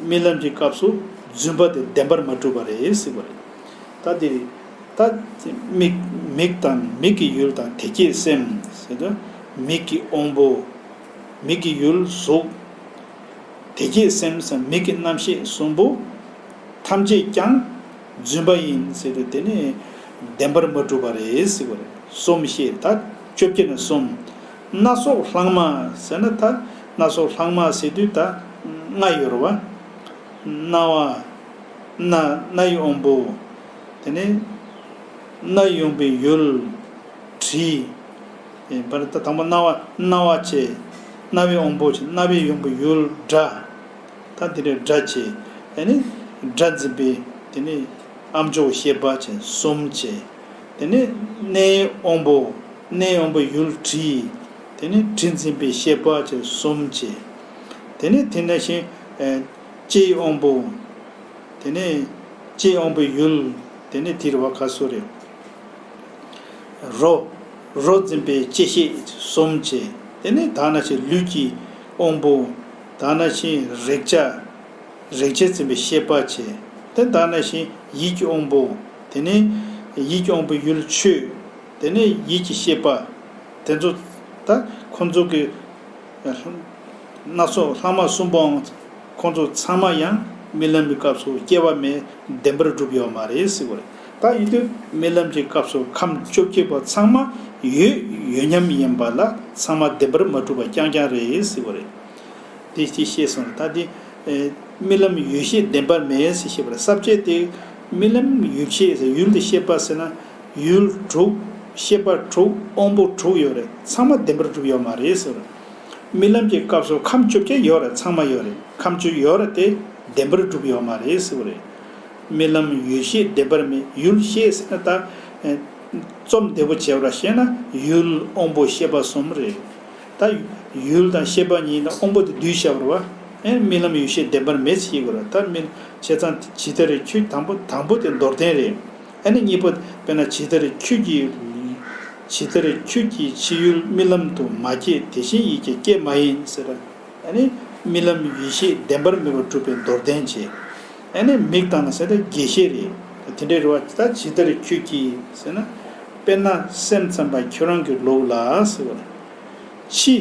རྨི་ལམ་གྱི་སྐབས་སུ་རྫུན་པ་དེ་བདེན་པར་མ་གྲུབ་པ་རེད་ཟེར་བ་རེད། ད་དེ་རེད། ད་མིག་མིག་དང་མིག་གི་ཡུལ་དང་དེ་སྐྱེས་སེམས་ཟེར་དུས་མིག་གི་དབང་པོ། མིག་གི་ཡུལ་གཟུགས། དེ་སྐྱེས་སེམས་སམ་མིག་གི་རྣམ་ཤེས་གསུམ་པོ་ཐམས་ཅད་ཀྱང་རྫུན་པ་ཡིན་ཟེར་དུས་དེ་ནི་བདེན་པར་མ་གྲུབ་པ་རེད་ཟེར་བ་རེད། གསུམ་བཤད། ད་བཅོ་བརྒྱད་ནས་གསུམ། སྣ་ཚོགས་ལྷག་མ་ཟེར་ན་ད་སྣ་ཚོགས་ལྷག་མ་ཟེར་དུས་ད་ལྔ་ཡོད་རེད་བ། རྣ་བ། སྣ་སྣའི་དབང་པོ། དེ་ནས་རྣ་ཡོང་པའི་ཡུལ། དྲི། ཨེ་བར་ད་དང་པོ་རྣ་བ་རྣ་བ་བྱས། རྣ་བའི་དབང་པོ་བྱས། རྣ་བའི་ཡོང་པའི་ཡུལ་སྒྲ། ད་དེ་ནས་སྒྲ་བྱས། ཨ་ནི་སྒྲ་འཛིན་པའི་དེ་ནས་ཨམ་ཅོག་ཤེས་པ་བྱས་གསུམ་བྱས། དེ་ནས་སྣའི་དབང་པོ། སྣའི་དབང་པོའི་ཡུལ་དྲི། དེ་ནས་དྲི་འཛིན་པའི་ཤེས་པ་བྱས་གསུམ་བྱས། དེ་ནས་དེ་ནང་བཞིན་ཨེ་ལྕེའི་དབང་པོ། དེ་ནས་ལྕེའི་དབང་པོའི་ཡུལ། དེ་ནས་དེ་རེད་བ་ག་སོ་རེད། རོ། རོ་འཛིན་པའི་ལྕེ་ཤེས་གསུམ་བྱས། དེ་ནས་ད་ནང་བཞིན་ལུས་ཀྱི་དབང་པོ། ད་ནང་བཞིན་རེག་བྱ། རེག་བྱ་འཛིན་པའི་ཤེས་པ་བྱས། དེ་ད་ནང་བཞིན་ཡིད་ཀྱི་དབང་པོ། དེ་ནས་ཡིད་ཀྱི་དབང་པོའི་ཡུལ་ཆོས། དེ་ནས་ཡིད་ཀྱི་ཤེས་པ། དེ་ཚོ་ད་ཁོ་ཚོ་གི་སྣ་ཚོགས་ལྷག་མ་གསུམ་པོའང་ཁོ་ཚོ་ཚང་མ་ཡང་རྨི་ལམ་གྱི་སྐབས་སུ་སྐྱེ་བ་མེད། བདེན་པར་གྲུབ་ཡོད་མ་རེད་ཟེར་བ་རེད། ད་ཡིན་དུས་རྨི་ལམ་གྱི་སྐབས་སུ་ཁམས་བཅོ་བརྒྱད་པོ་ཚང་མ་ཡོད་ཡོད་མཉམ་ཡིན་པ་ལ་ཚང་མ་བདེན་པར་མ་གྲུབ་པ་རྐྱང་རྐྱང་རེད་ཟེར་བ་རེད། དེ་ཅིག་ཤེས་སོང་། ད་དེ་ཨེ་རྨི་ལམ་ཡུལ་ཤེས་བདེན་པར་མེད་ཟེར་བཤད་པ་རེད། ས་བཅད་དེ་རྨི་ལམ་ཡུལ་ཤེས་ཟེར་ཡུལ་དེ་ཤེས་པ་ཟེར་ན་ཡུལ་དྲུག་ཤེས་པ་དྲུག་དབང་པོ་དྲུག་ཡོད་རེད། ཚང་མ་བདེན་པར་གྲུབ་ཡོད་མ་རེད་ཟེར། རྨི་ལམ་གྱི་སྐབས་སུ་ཁམས་བཅོ་བརྒྱད་ཡོད་རེད། ཚང་མ་ཡོད་རེད། ཁམས་བཅུ་ཡོད་རེད་དེ་བདེན་པར་གྲུབ་ཡོད་མ་རེད་ཟེར་བ་རེད། རྨི་ལམ་ཡུལ་ཤེས་བདེན་པར་མེད། ཡུལ་ཤེས་ཟེར་ན་ད། ཨེ། རྩོམ་བདེ་པོ་བྱས་པར་བཤད་ན་ཡུལ་དབང་པོ་ཤེས་པ་གསུམ་རེད། ད་ཡུལ་དང་ཤེས་པ་གཉིས་དང་དབང་པོ་དེ་བསྡུས་བཞག་པ་རེད་བ། ཨེ་རྨི་ལམ་ཡུལ་ཤེས་བདེན་པར་མེད་ཅེས་ཞུ་གི་རེད། ད་རྨི་བྱས་ཙང་ཇི་ལྟར་ཁྱོད་དང་པོ་དང་པོ་དེ་མདོར་བསྟན་རེད། ཨ་ནི་གཉིས་པ་དཔེར་ན་ཇི་ལྟར་ཁྱོད་ཀྱི་ཇི་ལྟར་ཁྱོད་ཀྱི་ཕྱི་ཡུལ་རྨི་ལམ་དུ་མ་སྐྱེས་དེ་བཞིན་ཡིད་ཀྱི་སྐྱེ་མ་ཡིན་ཟེར། ཨ་ནི་རྨི་ལམ་ཡུལ་ཤེས་བདེན་པར་མེད་པར་སྒྲུབ་པའི་མདོར་བསྟན་བྱས། ཨ་ནི་མིག་དང་ཟེར་ན་དགེ་བཤེས་རེད། དེ་འདྲའི་རེད་བ། ད་ཇི་ལྟར་ཁྱོད་ཀྱིས་ཟེར་ན། དཔེར་ན་སེམས་ཙམ་པ་ཁྱོད་རང་གི་ལུགས་ལ་ཟེར་བ། ཕྱི་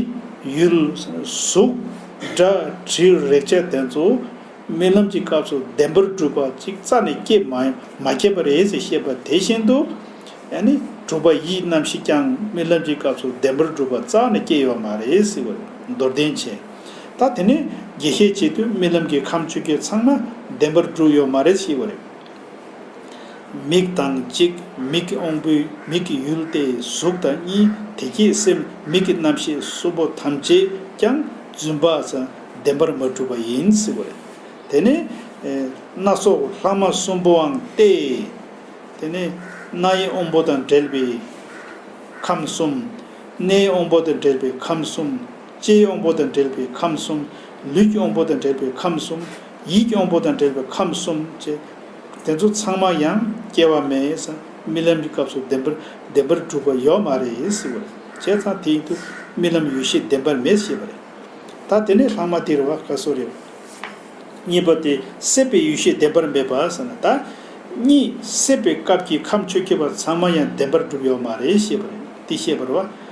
ཡུལ་གཟུགས་སྒྲ་དྲི་རེག་བྱ་དེ་ཚོ་རྨི་ལམ་གྱི་སྐབས་སུ་བདེན་པར་གྲུབ་པ་ཅིག་རྩ་ནས་སྐྱེས་མ་མ་སྐྱེས་པ་རེད་ཟེར་བཤད་པ་དེ་བཞིན་དུ། ཨ་ནི་གྲུབ་པ་ཡིད་རྣམ་ཤེས་ཀྱང་རྨི་ལམ་གྱི་སྐབས་སུ་བདེན་པར་གྲུབ་པ་རྩ་ནས་སྐྱེས་ཡོད་མ་རེད་ཟེར་བ་རེད། མདོར་བསྟན་བྱས། ད་དེ་ནས་དགེ་བཤེས་བྱེད་དུས་རྨི་ལམ་གྱི་ཁམས་བཅོ་བརྒྱད་ཚང་མ་བདེན་པར་གྲུབ་ཡོད་མ་རེད་ཟེར་བ་རེད། མིག་དང་གཅིག་མིག་གི་དབང་པོའི་མིག་གི་ཡུལ་ཏེ་གཟུགས་དང་གཉིས་དེ་སྐྱེས་སེམས་མིག་གི་རྣམ་ཤེས་གསུམ་པོ་ཐམས་ཅད་ཀྱང་རྫུན་པ་ཙམ་བདེན་པར་མ་གྲུབ་པ་ཡིན་ཟེར་བ་རེད། དེ་ནས་ཨེ་སྣ་ཚོགས་ལྷག་མ་གསུམ་པོའང་སྟེ། དེ་ནས་སྣའི་དབང་པོ་དང་འབྲེལ་བའི་ཁམས་གསུམ། སྣའི་དབང་པོ་དང་འབྲེལ་བའི་ཁམས་གསུམ། ལྕེའི་དབང་པོ་དང་འབྲེལ་བའི་ཁམས་གསུམ། ལུས་ཀྱི་དབང་པོ་དང་འབྲེལ་བའི་ཁམས་གསུམ། ཡིད་ཀྱི་དབང་པོ་དང་འབྲེལ་བའི་ཁམས་གསུམ་བཅས། དེ་ཚོ་ཚང་མ་ཡང་སྐྱེ་བ་མེད་ཟེར། རྨི་ལམ་གྱི་སྐབས་སུ་བདེན་པར་བདེན་པར་གྲུབ་པ་ཡོད་མ་རེད་ཟེར་བ་རེད། བྱས་ཙང་དེ་ཡིན་དུས་རྨི་ལམ་ཡུལ་ཤེས་བདེན་པར་མེད་ཞེས་པ་རེད། ད་དེ་ནས་ལྷག་མ་དེ་རེད་བ། ག་སོ་རེད། གཉིས་པ་དེ་སྲེད་པའི་ཡུལ་ཤེས་བདེན་པར་མེད་པ་ཟེར་ན། ད་གཉིད་སད་པའི་སྐབས་ཀྱི་ཁམས་བཅོ་བརྒྱད་པ་ཚང་མ་ཡང་བདེན་པར་གྲུབ་ཡོད་མ་རེད་ཞེས་པ་རེད། དེ་བཤད་པ་རེད་བ།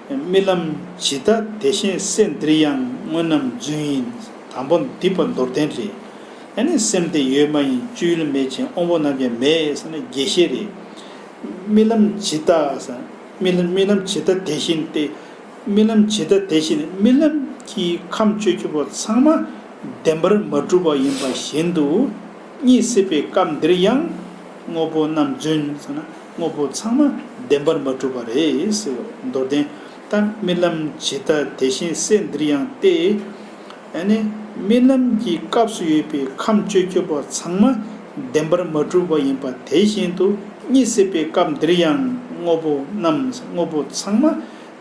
རྨི་ལམ་ཇི་ལྟ་དེ་བཞིན་སེམས་འདིར་ཡང་དངོས་རྣམས་རྫུན་ཡིན། དང་པོ་འདི་པ་མདོར་བསྟན་རེད། ཨ་ནི་སེམས་དེ་ཡོད་མ་ཡིན། སྤྱོད་ཡུལ་མེད་ཅིང་དབང་པོ་རྣམས་ཀྱང་མེད་ཟེར་ན་དགེ་བཤེས་རེད། རྨི་ལམ་ཇི་ལྟ་ཟེར། རྨི་ལམ་རྨི་ལམ་ཇི་ལྟ་དེ་བཞིན་ཏེ། རྨི་ལམ་ཇི་ལྟ་དེ་བཞིན་རྨི་ལམ་གྱི་ཁམས་བཅོ་བརྒྱད་པོ་ཚང་མ་བདེན་པར་མ་གྲུབ་པ་ཡིན་པ་བཞིན་དུ། གཉིད་སད་པའི་སྐབས་འདིར་ཡང་དངོས་པོ་རྣམས་རྫུན་ཟེར་ན་དངོས་པོ་ཚང་མ་བདེན་པར་མ་གྲུབ་པ་རེད་ཟེར་བ་མདོར་བསྟན། ད་རྨི་ལམ་ཇི་ལྟ་དེ་བཞིན་སེམས་འདིར་ཡང་སྟེ། ཨ་ནི་རྨི་ལམ་གྱི་སྐབས་སུ་ཡོད་པའི་ཁམས་བཅོ་བརྒྱད་པོ་ཚང་མ་བདེན་པར་མ་གྲུབ་པ་ཡིན་པ་དེ་བཞིན་དུ་གཉིད་སད་པའི་སྐབས་འདིར་ཡང་དངོས་པོ་རྣམས་དངོས་པོ་ཚང་མ་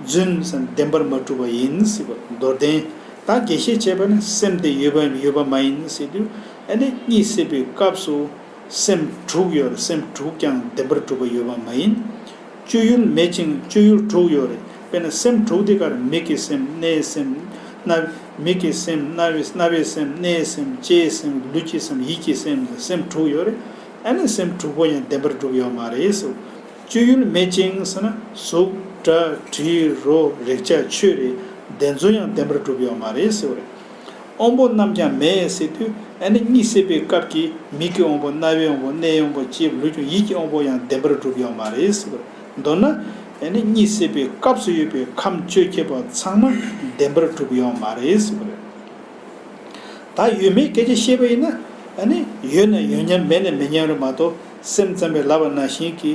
རྫུན་བདེན་པར་མ་གྲུབ་པ་ཡིན་ཟེར་བ་མདོར་བསྟན། ད་དགེ་བཤེས་བྱས་པ་ནི་སེམས་དེ་ཡོད་པ་ཡོད་པ་མ་ཡིན་ཟེར་དུས། ཨ་ནི་གཉིད་སད་པའི་སྐབས་སུ་སེམས་དྲུག་ཡོད་རེད། སེམས་དྲུག་ཀྱང་བདེན་པར་གྲུབ་པ་ཡོད་པ་མ་ཡིན། སྤྱོད་ཡུལ་མེད་ཅིང་སྤྱོད་ཡུལ་དྲུག་ཡོད་རེད། དཔེར་ན་སེམས་དྲུག་དེ་གར་མིག་གི་སེམས། སྣའི་སེམས། རྣ། མིག་གི་སེམས། རྣ་བའི་རྣ་བའི་སེམས། སྣའི་སེམས། ལྕེའི་སེམས། ལུས་ཀྱི་སེམས། ཡིད་ཀྱི་སེམས། སེམས་དྲུག་ཡོད་རེད། ཨ་ནི་སེམས་དྲུག་པོ་ཡང་བདེན་པར་གྲུབ་ཡོད་མ་རེད་ཟེར། སྤྱོད་ཡུལ་མེད་ཅིང་ཟེར་ན་གཟུགས་སྒྲ་དྲི་རོ་རེག་བྱ་ཆོས་རེད། དེ་ཚོ་ཡང་བདེན་པར་གྲུབ་ཡོད་མ་རེད་ཟེར་བ་རེད། དབང་པོ་རྣམས་ཀྱང་མེད་ཟེར་དུས། ཨ་ནི་གཉིད་སད་པའི་སྐབས་ཀྱི་མིག་གི་དབང་པོ། རྣ་བའི་དབང་པོ། སྣའི་དབང་པོ། ལྕེ། ལུས་ཀྱི། ཡིད་ཀྱི་དབང་པོ་ཡང་བདེན་པར་གྲུབ་ཡོད་མ་རེད་ཟེར་བ་རེད། མདོར་ན། ཨ་ནི་གཉིད་སད་པའི་སྐབས་སུ་ཡོད་པའི་ཁམས་བཅོ་བརྒྱད་པ་ཚང་མ་བདེན་པར་གྲུབ་ཡོད་མ་རེད་ཟེར་བ་རེད། ད་ཡོད་མེད་སྐད་ཆ་བཤད་པ་ཡིན་ན། ཨ་ནི་ཡོད་ན་ཡོད་མཉམ། མེད་ན་མེད་མཉམ་རེད་མ་གཏོགས། སེམས་ཙམ་པས་ལབ་པ་ནང་བཞིན་གྱི་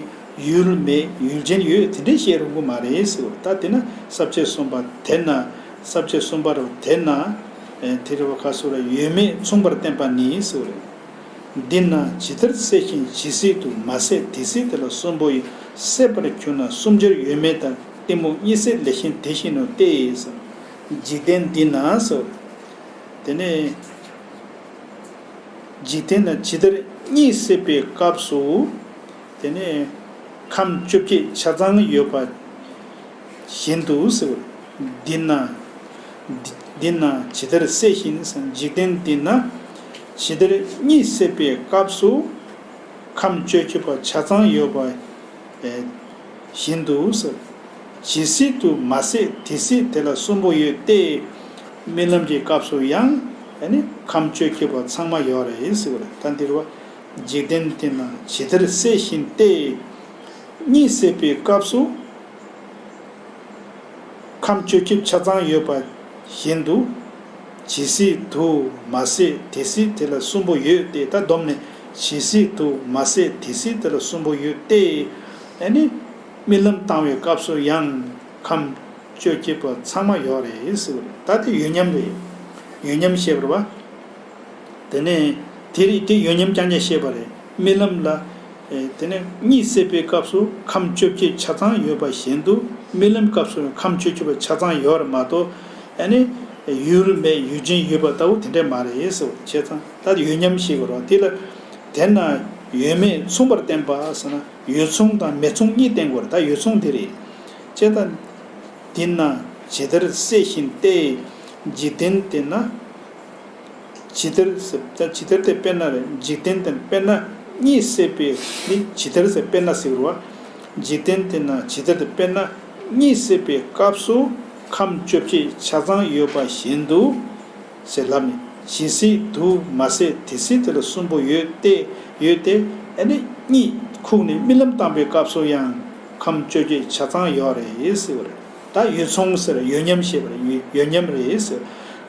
ཡུལ་མེད་ཡུལ་ཅན་ཡོད་དེ་འདྲས་བཤད་རུང་གི་མ་རེད་ཟེར་བ་རེད། ད་དེ་ན་ས་བཅད་གསུམ་པ་དེ་ན། ས་བཅད་གསུམ་པ་རུ་དེ་ན། ཨེ་དེ་རེད་བ། ག་སོ་ར། ཡོད་མེད་མཚུངས་པར་བསྟན་པ་ནི་ཟེར་བ་རེད། འདི་ན་ཇི་ལྟར་སད་བཞིན་ཇི་སྲིད་དུ། མ་སད་དེ་སྲིད་དེ་ལ་གསུམ་པོ་ཡོད། སད་པར་གྱུར་ན་གསུམ་ཆར་ཡོད་མེད་ལྟར། གཏི་མུག་གཉིད་སད་ལས་གཞན་དེ་བཞིན་ནོ་སྟེ་ཟེར། འཇིག་རྟེན་འདི་ན་ཟེར། དེ་ནས་འཇིག་རྟེན་ན་ཇི་ལྟར་གཉིད་སད་པའི་སྐབས་སུ། དེ་ནས་ཁམས་བཅོ་བརྒྱད་ཆ་ཚང་ཡོད་པ་བཞིན་དུ་ཟེར། འདི་ན། འདི་ན་ཇི་ལྟར་སད་བཞིན་ཟེར། འཇིག་རྟེན་འདི་ན་ཇི་ལྟར་གཉིད་སད་པའི་སྐབས་སུ་ཁམས་བཅོ་བརྒྱད་པ་ཆ་ཚང་ཡོད་པ་བཞིན་དུ་ཟེར། ཇི་སྲིད་དུ་མ་སད་དེ་སྲིད་དེ་ལ་གསུམ་པོ་ཡོད་དེ། རྨི་ལམ་གྱི་སྐབས་སུ་ཡང་ཨ་ནི་ཁམས་བཅོ་བརྒྱད་པ་ཚང་མ་ཡོད་རེད་ཟེར་བ་རེད། ད་འདིར་བ། འཇིག་རྟེན་འདི་ན་ཇི་ལྟར་སད་བཞིན་ཏེ། གཉིད་སད་པའི་སྐབས་སུ་ཁམས་བཅོ་བརྒྱད་ཆ་ཚང་ཡོད་པ་བཞིན་དུ། ཇི་སྲིད་དུ་མ་སད་དེ་སྲིད་དེ་ལ་གསུམ་པོ་ཡོད་དེ། ད་སྡོམ་ནས་ཇི་སྲིད་དུ་མ་སད་དེ་སྲིད་དེ་ལ་གསུམ་པོ་ཡོད་དེ། ཨ་ནི་རྨི་ལམ་བཏང་བའི་སྐབས་སུ་ཡང་ཁམས་བཅོ་བརྒྱད་པ་ཚང་མ་ཡོད་རེད་ཟེར་བ་རེད། ད་དེ་ཡོད་མཉམ་རེད། ཡོད་མཉམ་བཤད་པ་རེད་བ། དེ་ནས་དེ་རིགས་དེ་ཡོད་མཉམ་རྐྱང་རྐྱང་བཤད་པ་རེད། རྨི་ལམ་ལ་ དེ་ནས་གཉིད་སད་པའི་སྐབས་སུ་ཁམས་བཅོ་བརྒྱད་ཆ་ཚང་ཡོད་པ་བཞིན་དུ་རྨི་ལམ་སྐབས་སུ་ཁམས་བཅོ་བརྒྱད་པ་ཆ་ཚང་ཡོད་རེད་མ་གཏོགས། ཨ་ནི་ཡུལ་མེད་ཡུལ་ཅན་ཡོད་པ་ལྟ་བུ་དེ་འདྲས་མ་རེད་ཟེར་བ་བྱས་ཙང་། ད་ཡོད་མཉམ་ཞིག་རོ། དེ་ལ་དེ་ན་ཡོད་མེད་མཚུངས་པར་བསྟན་པ་ཟེར་ན། ཡོད་མཚུངས་དང་མེད་མཚུངས་གཉིས་བསྟན་དགོས་རེད། ད་ཡོད་མཚུངས་དེ་རེད། བྱས་ཙང་། འདི་ན་ཇི་ལྟར་སད་བཞིན་ཏེ། འཇིག་རྟེན་དེ་ན། ཇི་ལྟར་ཟེར། ད་ཇི་ལྟར་དེ་དཔེར་ན་རེད། འཇིག་རྟེན་དེ་དཔེར་ན་གཉིད་སད་པའི། འདི་ཇི་ལྟར་ཟེར་དཔེར་ན་ཟེར་བ། འཇིག་རྟེན་དེ་ན་ཇི་ལྟར་དེ་དཔེར་ན་གཉིད་སད་པའི་སྐབས་སུ་ཁམས་བཅོ་བརྒྱད་ཆ་ཚང་ཡོད་པ་བཞིན་དུ། ཟེར་ལབ་ནས། ཇི་སྲིད་དུ་མ་སད་དེ་སྲིད་དེ་ལ་གསུམ་པོ་ཡོད་དེ། ཡོད་དེ། ཨ་ནི་གཉིད་ཁུག་ནས་རྨི་ལམ་བཏང་པའི་སྐབས་སུ་ཡང་ཁམས་བཅོ་བརྒྱད་ཆ་ཚང་ཡོད་རེད་ཟེར་བ་རེད། ད་ཡོད་མཚུངས་ཟེར། ཡོད་མཉམ་ཞེས་པ་རེད། ཡོད་ཡོད་མཉམ་རེད་ཟེར།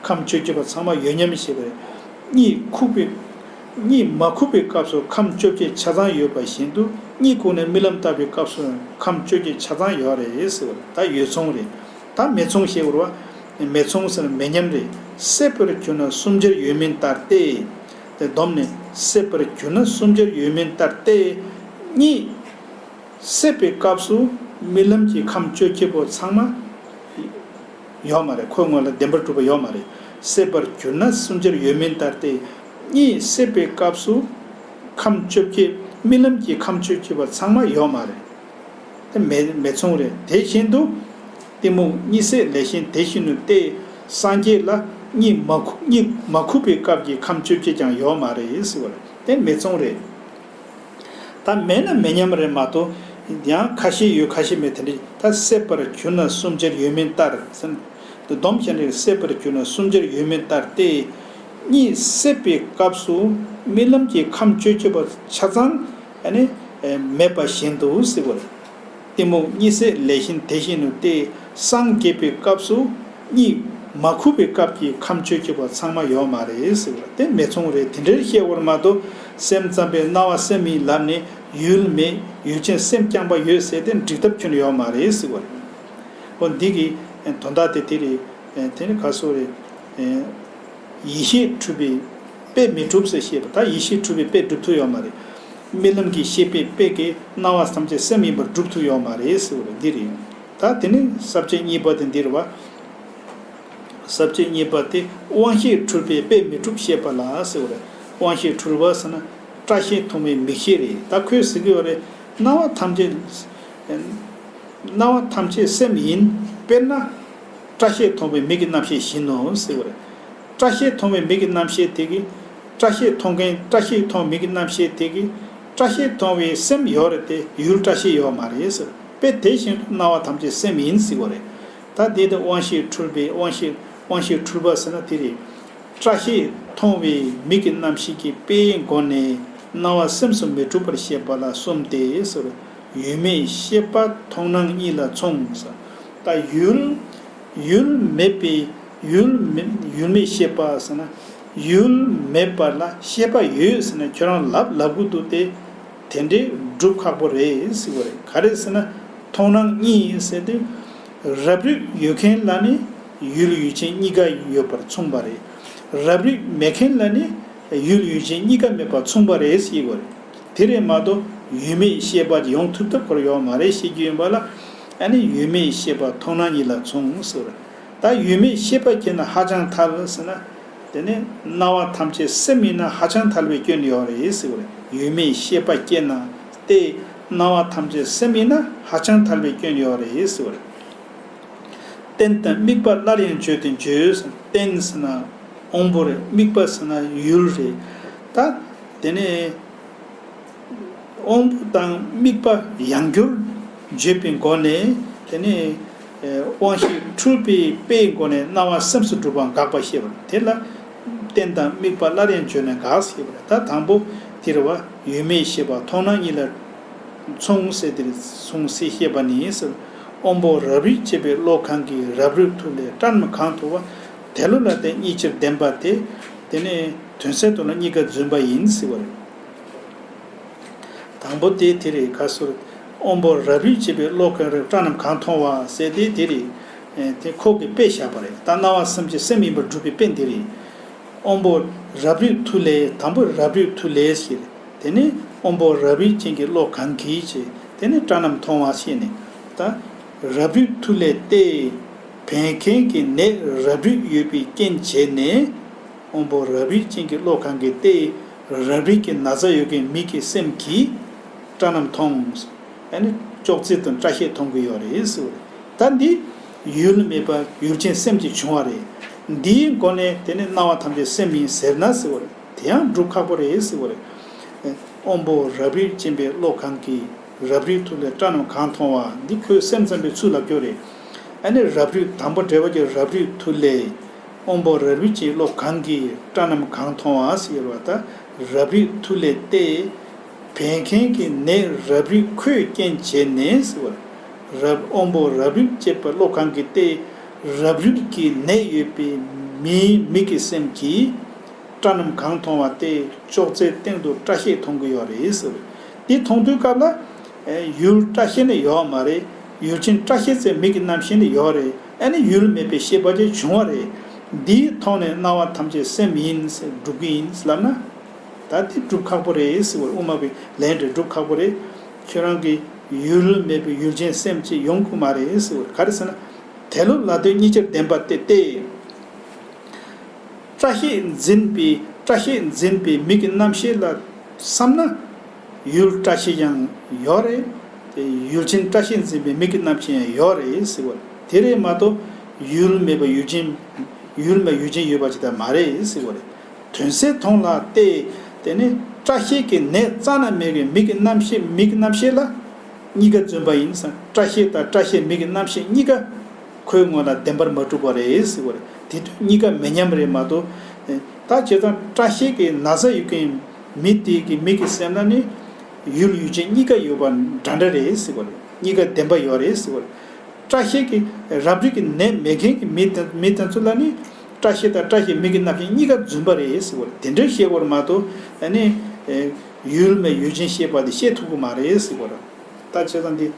ཁམས་བཅོ་བརྒྱད་པ་ཚང་མ་ཡོད་མཉམ་ཞེས་པ་རེད། གཉིད་ཁུག་པའི། གཉིད་མ་ཁུག་པའི་སྐབས་སུ་ཁམས་བཅོ་བརྒྱད་ཆ་ཚང་ཡོད་པ་བཞིན་དུ། གཉིད་ཁུག་ནས་རྨི་ལམ་བཏང་པའི་སྐབས་སུ་ཡང་ཁམས་བཅོ་བརྒྱད་ཆ་ཚང་ཡོད་རེད་ཟེར་བ་རེད། ད་ཡོད་མཚུངས་རེད། ད་མེད་མཚུངས་ཞེས་པ་རེད་བ། མེད་མཚུངས་ཟེར་ན་མེད་མཉམ་རེད། སད་པར་གྱུར་ན་གསུམ་ཆར་ཡོད་མིན་ལྟར་ཏེ། དེ་བསྡོམས་ནས། སད་པར་གྱུར་ན་གསུམ་ཆར་ཡོད་མིན་ལྟར་ཏེ། གཉིད་སད་པའི་སྐབས་སུ་རྨི་ལམ་གྱི་ཁམས་བཅོ་བརྒྱད་པོ་ཚང་མ་ཡོད་མ་རེད། ཁོའི་སྔོན་ལ་བདེན་པར་གྲུབ་པ་ཡོད་མ་རེད། སད་པར་གྱུར་ན་གསུམ་ཆར་ཡོད་མིན་ལྟར་ཏེ། གཉིད་སད་པའི་སྐབས་སུ་ཁམས་བཅོ་བརྒྱད། རྨི་ལམ་གྱི་ཁམས་བཅོ་བརྒྱད་པོ་ཚང་མ་ཡོད་མ་རེད། དེ་མེད་མེད་མཚུངས་རེད། དེ་བཞིན་དུ། གཏི་མུག་གཉིད་སད་ལས་གཞན་དེ་བཞིན་ནོ་སྟེ། སངས་རྒྱས་ལ་གཉིད་མ་ཁུག་གཉིད་མ་ཁུག་པའི་སྐབས་ཀྱི་ཁམས་བཅོ་བརྒྱད་ཀྱང་ཡོད་མ་རེད་ཟེར་བ་རེད། དེ་མེད་མཚུངས་རེད། ད་མེད་ན་མེད་མཉམ་རེད་མ་གཏོགས། ཡང་ཁ་ཤས་ཡོད་ཁ་ཤས་མེད་དེ་འདྲ། ད་སད་པར་གྱུར་ན་གསུམ་ཆར་ཡོད་མིན་ལྟར་ཟེར། དེ་སྡོམ་བྱས་ནས་སད་པར་གྱུར་ན་གསུམ་ཆར་ཡོད་མིན་ལྟར་ཏེ། གཉིད་སད་པའི་སྐབས་སུ་རྨི་ལམ་གྱི་ཁམས་བཅོ་བརྒྱད་པ་ཆ་ཚང་ཨ་ནི་མེད་པ་བཞིན་དུ་ཟེར་བ་རེད། གཏི་མུག་གཉིད་སད་ལས་གཞན་དེ་བཞིན་ནོ་སྟེ། སངས་རྒྱས་པའི་སྐབས་སུ་གཉིད་མ་ཁུག་པའི་སྐབས་ཀྱི་ཁམས་བཅོ་བརྒྱད་པོ་ཚང་མ་ཡོད་མ་རེད་ཟེར་བ་རེད། དེ་མེད་མཚུངས་རེད། དེ་འདྲར་བཤད་དགོས་རེད་མ་གཏོགས། སེམས་ཙམ་པས་སྣང་བ་སེམས་ཡིན་ལབ་ནས་ཡུལ་མེད་ཡུལ་ཅན་སེམས་རྐྱང་པ་ཡོད་ཟེར་ཏེ་འགྲིག་ཐབས་ཁྱོན་ནས་ཡོད་མ་རེད་ཟེར་བ་རེད། འོ་འདི་གི་དོན་དག་དེ་དེ་རེད། དེ་ནི་ག་སོ་རེད། ཡེ་ཤེས་འཁྲུལ་པའི་དཔེ་མི་གྲུབ་ཟེར་བཤད་པ། ད་ཡེ་ཤེས་འཁྲུལ་པའི་དཔེ་སྒྲུབ་ཐུབ་ཡོད་མ་རེད། རྨི་ལམ་གྱི་ཤེས་པའི་དཔེ་གིས་སྣང་བ་ཐམས་ཅད་སེམས་ཡིན་པར་སྒྲུབ་ཐུབ་ཡོད་མ་རེད་ཟེར་བ་རེད། འདི་རེད། ད་དེ་ནི་ས་བཅད་གཉིས་པ་དེ་འདི་རེད་བ། ས་བཅད་གཉིས་པ་དེ་དབང་ཤེས་འཁྲུལ་པའི་དཔེ་མི་གྲུབ་བཤད་པ་ལ་ཟེར་བ་རེད། དབང་ཤེས་འཁྲུལ་པ་ཟེར་ན་སྐྲ་ཤད་མཐོང་བའི་མིག་ཤེས་རེད། ད་ཁོས་ཟེར་གྱི་ཡོད་རེད། སྣང་བ་ཐམས་ཅད། སྣང་བ་ཐམས་ཅད་སེམས་ཡིན། དཔེར་ན། སྐྲ་ཤད་མཐོང་བའི་མིག་གི་རྣམ་ཤེས་བཞིན་ནོ་ཟེར་བ་རེད། སྐྲ་ཤད་མཐོང་བའི་མིག་གི་རྣམ་ཤེས་དེ་གིས། སྐྲ་ཤད་མཐོང་མཁན། སྐྲ་ཤད་མཐོང་མིག་གི་རྣམ་ཤེས་དེ་གིས། སྐྲ་ཤད་མཐོང་བའི་སེམས་ཡོད་རེད་དེ་ཡུལ་སྐྲ་ཤད་ཡོད་མ་རེད་ཟེར། དཔེ་དེ་བཞིན་དུ་སྣང་བ་ཐམས་ཅད་སེམས་ཡིན་ཟེར་བ་རེད། ད་དེ་དེ་དབང་ཤེས་འཁྲུལ་པའི་དབང་ཤེས་དབང་ཤེས་འཁྲུལ་པ་ཟེར་ན་དེ་རེད། སྐྲ་ཤད་མཐོང་བའི་མིག་གི་རྣམ་ཤེས་ཀྱི་དཔེའི་སྒོ་ནས་སྣང་བ་སེམས་སུ་མི་འཁྲུལ་པར་བཤད་པ་ལ་གསུམ་སྟེ་ཟེར། ཡུལ་མེད་ཤེས་པ་མཐོང་སྣང་གཉིས་ལ་མཚུངས་ཟེར། ད་ཡུལ། ཡུལ་མེད་པའི་ཡུལ་མེད་ཡུལ་མེད་ཤེས་པ་ཟེར་ན། ཡུལ་མེད་པ་ལ་ཤེས་པ་ཡོད་ཟེར་ན་ཁྱོད་རང་ལབ་ལབ་དགོས་འདུག་སྟེ། དེ་འདྲའི་སྒྲུབ་ཁག་པོ་རེད་ཟེར་བ་རེད། ག་རེ་ཟེར་ན། མཐོང་སྣང་གཉིས་ཟེར་དུས། རབ་རིབ་ཡོད་མཁན་ལ་ནི་ཡུལ་ཡུལ་ཅན་གཉིས་ཀ་ཡོད་པར་མཚུངས་པ་རེད། རབ་རིབ་མེད་མཁན་ལ་ནི་ཡུལ་ཡུལ་ཅན་གཉིས་ཀ་མེད་པར་མཚུངས་པ་རེད་ཟེར་གྱི་ཡོད་རེད། དེ་རེད་མ་གཏོགས་ཡུལ་མེད་ཤེས་པ་ཡོང་ཐུབ་ཐབས་ཁོ་རང་ཡོད་མ་རེད་ཤེས་ཀྱི་ཡོད་པ་ལ། ཨ་ནི་ཡུལ་མེད་ཤེས་པ་མཐོང་སྣང་གཉིས་ལ་མཚུངས་ཟེར་བ་རེད། ད་ཡུལ་མེད་ཤེས་པ་སྐྱེས་ན་ཧ་ཅང་ཐལ་ཟེར་ན། དེ་ནི་སྣང་བ་ཐམས་ཅད་སེམས་ཡིན་ན་ཧ་ཅང་ཐལ་བའི་སྐྱོན་ཡོད་རེད་ཟེར་བ་རེད། ཡུལ་མེད་ཤེས་པ་སྐྱེས་ན་སྟེ། སྣང་བ་ཐམས་ཅད་སེམས་ཡིན་ན་ཧ་ཅང་ཐལ་བའི་སྐྱོན་ཡོད་རེད་ཟེར་བ་རེད། རྟེན་དང་དམིགས་པ་སླར་ཡང་བརྗོད་དེ་བརྗོད་ཟེར་ན། རྟེན་ཟེར་ན་དབང་པོ་རེད། དམིགས་པ་ཟེར་ན་ཡུལ་རེད། ད་དེ་ནི། དབང་པོ་དང་དམིགས་པ་ཡང་བསྐྱར་བརྗོད་པའི་སྒོ་ནས། དེ་ནི་དབང་ཤེས་འཁྲུལ་པའི་དཔེའི་སྒོ་ནས་སྣང་བ་སེམས་སུ་གྲུབ་པ་དགག་པ་བཤད་པ་རེད། དེ་ལ་རྟེན་དང་དམིགས་པ་སླར་ཡང་བརྗོད་ནས་དགག་ཟེར་བ་རེད། ད་དང་པོ་དེ་རེད་བ། ཡུལ་མེད་ཤེས་པ་མཐོང་སྣང་གཉིས་ལ་མཚུངས་ཟེར། དེ་རེད་མཚུངས་ཟེར་བཤད་པ་ནི་ཟེར། དབང་པོ་རབ་རིབ་བྱེད་པའི་བློ་གང་གིས་རབ་རིབ་ཐུགས་ལས་སྐྲ་རྣམས་གང་མཐོང་བ། དེ་བློ་ལ་བརྟེན་གཉིས་ཕྱིར་ལྡན་པ་དེ། དེ་ནི་དོན་གསལ་དུ་ལ་གཉིས་ཀ་རྫུན་པ་ཡིན་ཟེར་བ་རེད། དང་པོ་དེ་དེ་རེད། ག་ཟེར། དབང་པོ་རབ་རིབ་བྱེད་པའི་བློ་གང་རིག་སྐྲ་རྣམས་གང་མཐོང་བ་ཟེར་དེ་དེ་རེད། ཨེ་དེ་ཁོ་གི་དཔེ་བཞག་པ་རེད། ད་སྣང་བ་སེམས་ཀྱི་སེམས་ཡིན་པར་སྒྲུབ་པའི་དཔེ་འདི་རེད། དབང་པོ་རབ་རིབ་ཐུགས་ལས། དང་པོ་རབ་རིབ་ཐུགས་ལས་ཟེར། དེ་ནི་ དབང་པོ་རབ་རིབ་ཅན་གྱི་བློ་གང་གིས་བྱས། དེ་ནི་སྐྲ་རྣམས་མཐོང་བ་ཞེས་ནས། ད་རབ་རིབ་མཐུ་ལས་ཏེ། བད་ཀན་གྱི་ནད་རབ་རིབ་ཡོད་པའི་རྐྱེན་བྱས་ནས། དབང་པོ་རབ་རིབ་ཅན་གྱི་བློ་གང་གིས་ཏེ། རབ་རིབ་ཀྱི་ན་ཚ་ཡོད་མཁན་མི་གི་སེམས་ཀྱིས་སྐྲ་རྣམས་མཐོང་། ཨ་ནི་ཅོག་ཙེ་དང་སྐྲ་ཤད་མཐོང་གི་ཡོད་རེད་ཟེར་བ་རེད། ད་འདི་ཡུལ་མེད་པ་ཡུལ་ཅན་སེམས་ཀྱིས་བྱུང་བ་རེད། འདིའི་སྒོ་ནས་དེ་ནི་སྣང་བ་ཐམས་ཅད་སེམས་ཡིན་ཟེར་ན་ཟེར་བ་རེད། དེ་ཡང་སྒྲུབ་ཁག་པོ་རེད་ཟེར་བ་རེད། དབང་པོ་རབ་རིབ་ཅན་པའི་བློ་གང་གིས། རབ་རིབ་མཐུ་ལས་སྐྲ་རྣམས་གང་མཐོང་བ། འདི་ཁོའི་སེམས་ཙམ་པའི་ཚུལ་ལབ་རྒྱུ་རེད། ཨ་ནི་རབ་རིབ་དང་པོ་འབྲེལ་བ་གྱི་རབ་རིབ་མཐུ་ལས། དབང་པོ་རབ་རིབ་ཅན་བློ་གང་གིས། སྐྲ་རྣམས་གང་མཐོང་བ་ཟེར་བ་ད། རབ་རིབ་མཐུ་ལས་ཏེ། བད་ཀན་གྱི་ནད་རབ་རིབ་ཁོས་རྐྱེན་བྱས་ནས་ཟེར་བ། རབ་དབང་པོ་རབ་རིབ་ཅན་པའི་བློ་གང་གིས་ཏེ། རབ་རིབ་ཀྱི་ནད་ཡོད་པའི་མིའི་མི་གི་སེམས་ཀྱིས། སྐྲ་རྣམས་གང་མཐོང་བ་སྟེ། ཅོག་ཙེའི་སྟེང་དུ་སྐྲ་ཤད་མཐོང་གི་ཡོད་རེད་ཟེར། འདི་མཐོང་དུས་སྐབས་ལ། ཨེ། ཡུལ་སྐྲ་ཤད་ནི་ཡོད་མ་རེད། ཡུལ་ཅན་སྐྲ་ཤད་ཟེར་མི་གི་རྣམ་ཤེས་ནི་ཡོད་རེད། ཨ་ནི་ཡུལ་མེད་པའི་ཤེས་པ་ཅིག་བྱུང་བ་རེད། འདིའི་ཐོག་ནས་སྣང་བ་ཐམས་ཅད་སེམས་ཡིན་ཟེར་སྒྲུབ་ཀྱི་ཡིན་ལབ་ན། ད་འདི་སྒྲུབ་ཁག་པོ་རེད་ཟེར་བ་རེད། དབུ་མ་པའི་ལན་རེད། སྒྲུབ་ཁག་པོ་རེད། ཁྱོད་རང་གི་ཡུལ་མེད་པའི་ཡུལ་ཅན་སེམས་ཅིག་ཡོང་གི་མ་རེད་ཟེར་བ་རེད། ག་རེ་ཟེར་ན། དེ་བློ་ལ་ལྟོས་གཉིས་ཆར་ལྡན་པ་སྟེ་སྟེ། སྐྲ་ཤད་འཛིན་པའི་སྐྲ་ཤད་འཛིན་པའི་མིག་གི་རྣམ་ཤེས་ལ་བསམ་ན། ཡུལ་སྐྲ་ཤད་ཡང་ཡོད་རེད། དེ་ཡུལ་ཅན་སྐྲ་ཤད་འཛིན་པའི་མིག་གི་རྣམ་ཤེས་ཡང་ཡོད་རེད་ཟེར་བ་དེ་རེད་མ་གཏོགས། ཡུལ་མེད་པ་ཡུལ་ཅན། ཡུལ་མེད་ཡུལ་ཅན་ཡོད་པ་ཅིག་ད་མ་རེད་ཟེར་བ་རེད། དོན་གསལ་མཐོང་ལ་སྟེ། དེ་ནི་སྐྲ་ཤད་ཀྱི་ནད་རྩ་ན་མེད་པའི་མིག་གི་རྣམ་ཤེས། མིག་གི་རྣམ་ཤེས་ལ་གཉིས་ཀ་རྫུན་པ་ཡིན་ཟེར། སྐྲ་ཤད་དང་སྐྲ་ཤད་མིག་གི་རྣམ་ཤེས་གཉིས་ཀ་ཁོའི་ངོ་ལ་བདེན་པར་མ་གྲུབ་པ་རེད་ཟེར་བ་རེད། དེ་དུས་གཉིས་ཀ་མི་མཉམ་རེད་མ་གཏོགས། ད་བྱས་ཙང་སྐྲ་ཤད་ཀྱི་ན་ཚ་ཡོད་མཁན་མི་དེ་གི་མིག་གི་སེམས་ལ་ནི་ཡུལ་ཡུལ་ཅན་གཉིས་ཀ་ཡོད་པ་འདྲ་འདྲ་རེད་ཟེར་བ་རེད། གཉིས་ཀ་བདེན་པ་ཡོད་རེད་ཟེར་བ་རེད། སྐྲ་ཤད་ཀྱི་རབ་རིབ་ཀྱི་ནད་མེད་མཁན་གྱི་མི་དེ་མི་དེ་ཚོ་ལ་ནི་སྐྲ་ཤད་དང་སྐྲ་ཤད་མིག་གི་རྣམ་ཤེས་གཉིས་ཀ་རྫུན་པ་རེད་ཟེར་བ་རེད། དེ་འདྲ་བཤད་དགོས་རེད་མ་གཏོགས། ཨ་ནི་ཡུལ་མེད་ཡུལ་ཅན་ཤེས་པ་དེ་བཤད་ཐུབ་ཀྱི་མ་རེད་ཟེར་བ་རེད། ད་བྱས་ཙང་འདི་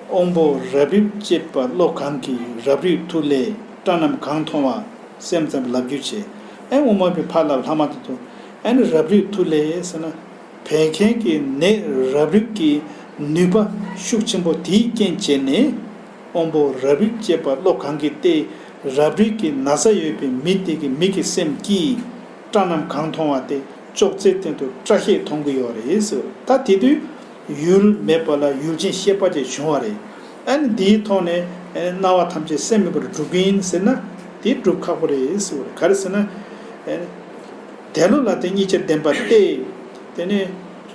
དབང་པོ་རབ་རིབ་ཅེས་པ་བློ་གང་གིས། རབ་རིབ་མཐུ་ལས་སྐྲ་རྣམས་གང་མཐོང་བ། སེམས་ཙམ་ལབ་རྒྱུ་བྱས། ཨེ་དབུ་མ་པའི་ཕར་ལབ་ལྷག་མ་དེ་ཚོ། ཨེ་ནི་རབ་རིབ་མཐུ་ལས་ཟེར་ན། བད་ཀན་གྱི་ནད་རབ་རིབ་ཀྱི་ནུས་པ་ཤུགས་ཆེན་པོ་དེའི་རྐྱེན་བྱས་ནས། དབང་པོ་རབ་རིབ་ཅེས་པ་བློ་གང་གིས་ཏེ། རབ་རིབ་ཀྱི་ན་ཚ་ཡོད་པའི་མི་དེ་གི་མིག་གི་སེམས་ཀྱིས་སྐྲ་རྣམས་གང་མཐོང་བ་སྟེ། ཅོག་ཙེའི་སྟེང་དུ་སྐྲ་ཤད་མཐོང་གི་ཡོད་རེད་ཟེར། ད་དེ་དུས་ཡུལ་མེད་པ་ལ་ཡུལ་ཅན་ཤེས་པ་ཅིག་བྱུང་བ་རེད། ཨ་ནི་འདིའི་ཐོག་ནས་སྣང་བ་ཐམས་ཅད་སེམས་མིན་པར་སྒྲུབ་ཀྱི་ཡིན་ཟེར་ན། དེ་སྒྲུབ་ཁག་པོ་རེད་ཟེར་བ་རེད། ག་རེ་ཟེར་ན། དེ་བློ་ལ་ལྟོས་གཉིས་ཆར་ལྡན་པ་སྟེ། དེ་ནས་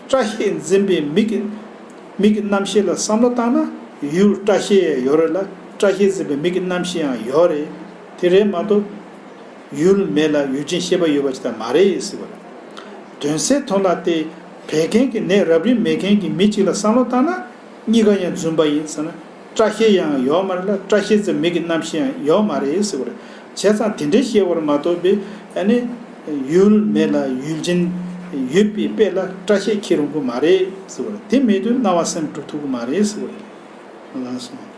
སྐྲ་ཤད་འཛིན་པའི་མིག་གི་མིག་གི་རྣམ་ཤེས་ལ་བསམ་བློ་བཏང་ན། ཡུལ་སྐྲ་ཤད་ཡང་ཡོད་རེད་ལ། སྐྲ་ཤད་འཛིན་པའི་མིག་གི་རྣམ་ཤེས་ཡང་ཡོད་རེད། དེ་རེད་མ་གཏོགས། ཡུལ་མེད་ལ་ཡུལ་ཅན་ཤེས་པ་ཡོད་པ་ཅིག་ད་མ་རེད་ཟེར་བ་རེད། དོན་གསལ་མཐོང་ལ་སྟེ། བད་ཀན་གྱི་ནད་རབ་རིབ་མེད་མཁན་གྱི་མི་གཅིག་ལ་བསམ་བློ་བཏང་ན། གཉིས་ཀ་ཡང་རྫུན་པ་ཡིན་ཟེར་ན། སྐྲ་ཤད་ཡང་ཡོད་མ་རེད་ལ། སྐྲ་ཤད་ཟེར་མི་གི་རྣམ་ཤེས་ཡང་ཡོད་མ་རེད་ཟེར་བ་རེད། བྱས་ཙང་དེ་འདྲའི་བཤད་པར་མ་གཏོགས་པའི། ཨ་ནི་ཡུལ་མེད་ལ་ཡུལ་ཅན་ཡོད་པའི་དཔེ་ལ་སྐྲ་ཤད་འཁྱེར་ཡོང་གི་མ་རེད་ཟེར་བ་རེད། དེ་མེད་དུས་སྣང་བ་སེམས་གྲུབ་ཐུབ་ཀྱི་མ་རེད་ཟེར་བ་རེད། ལགས་སོ།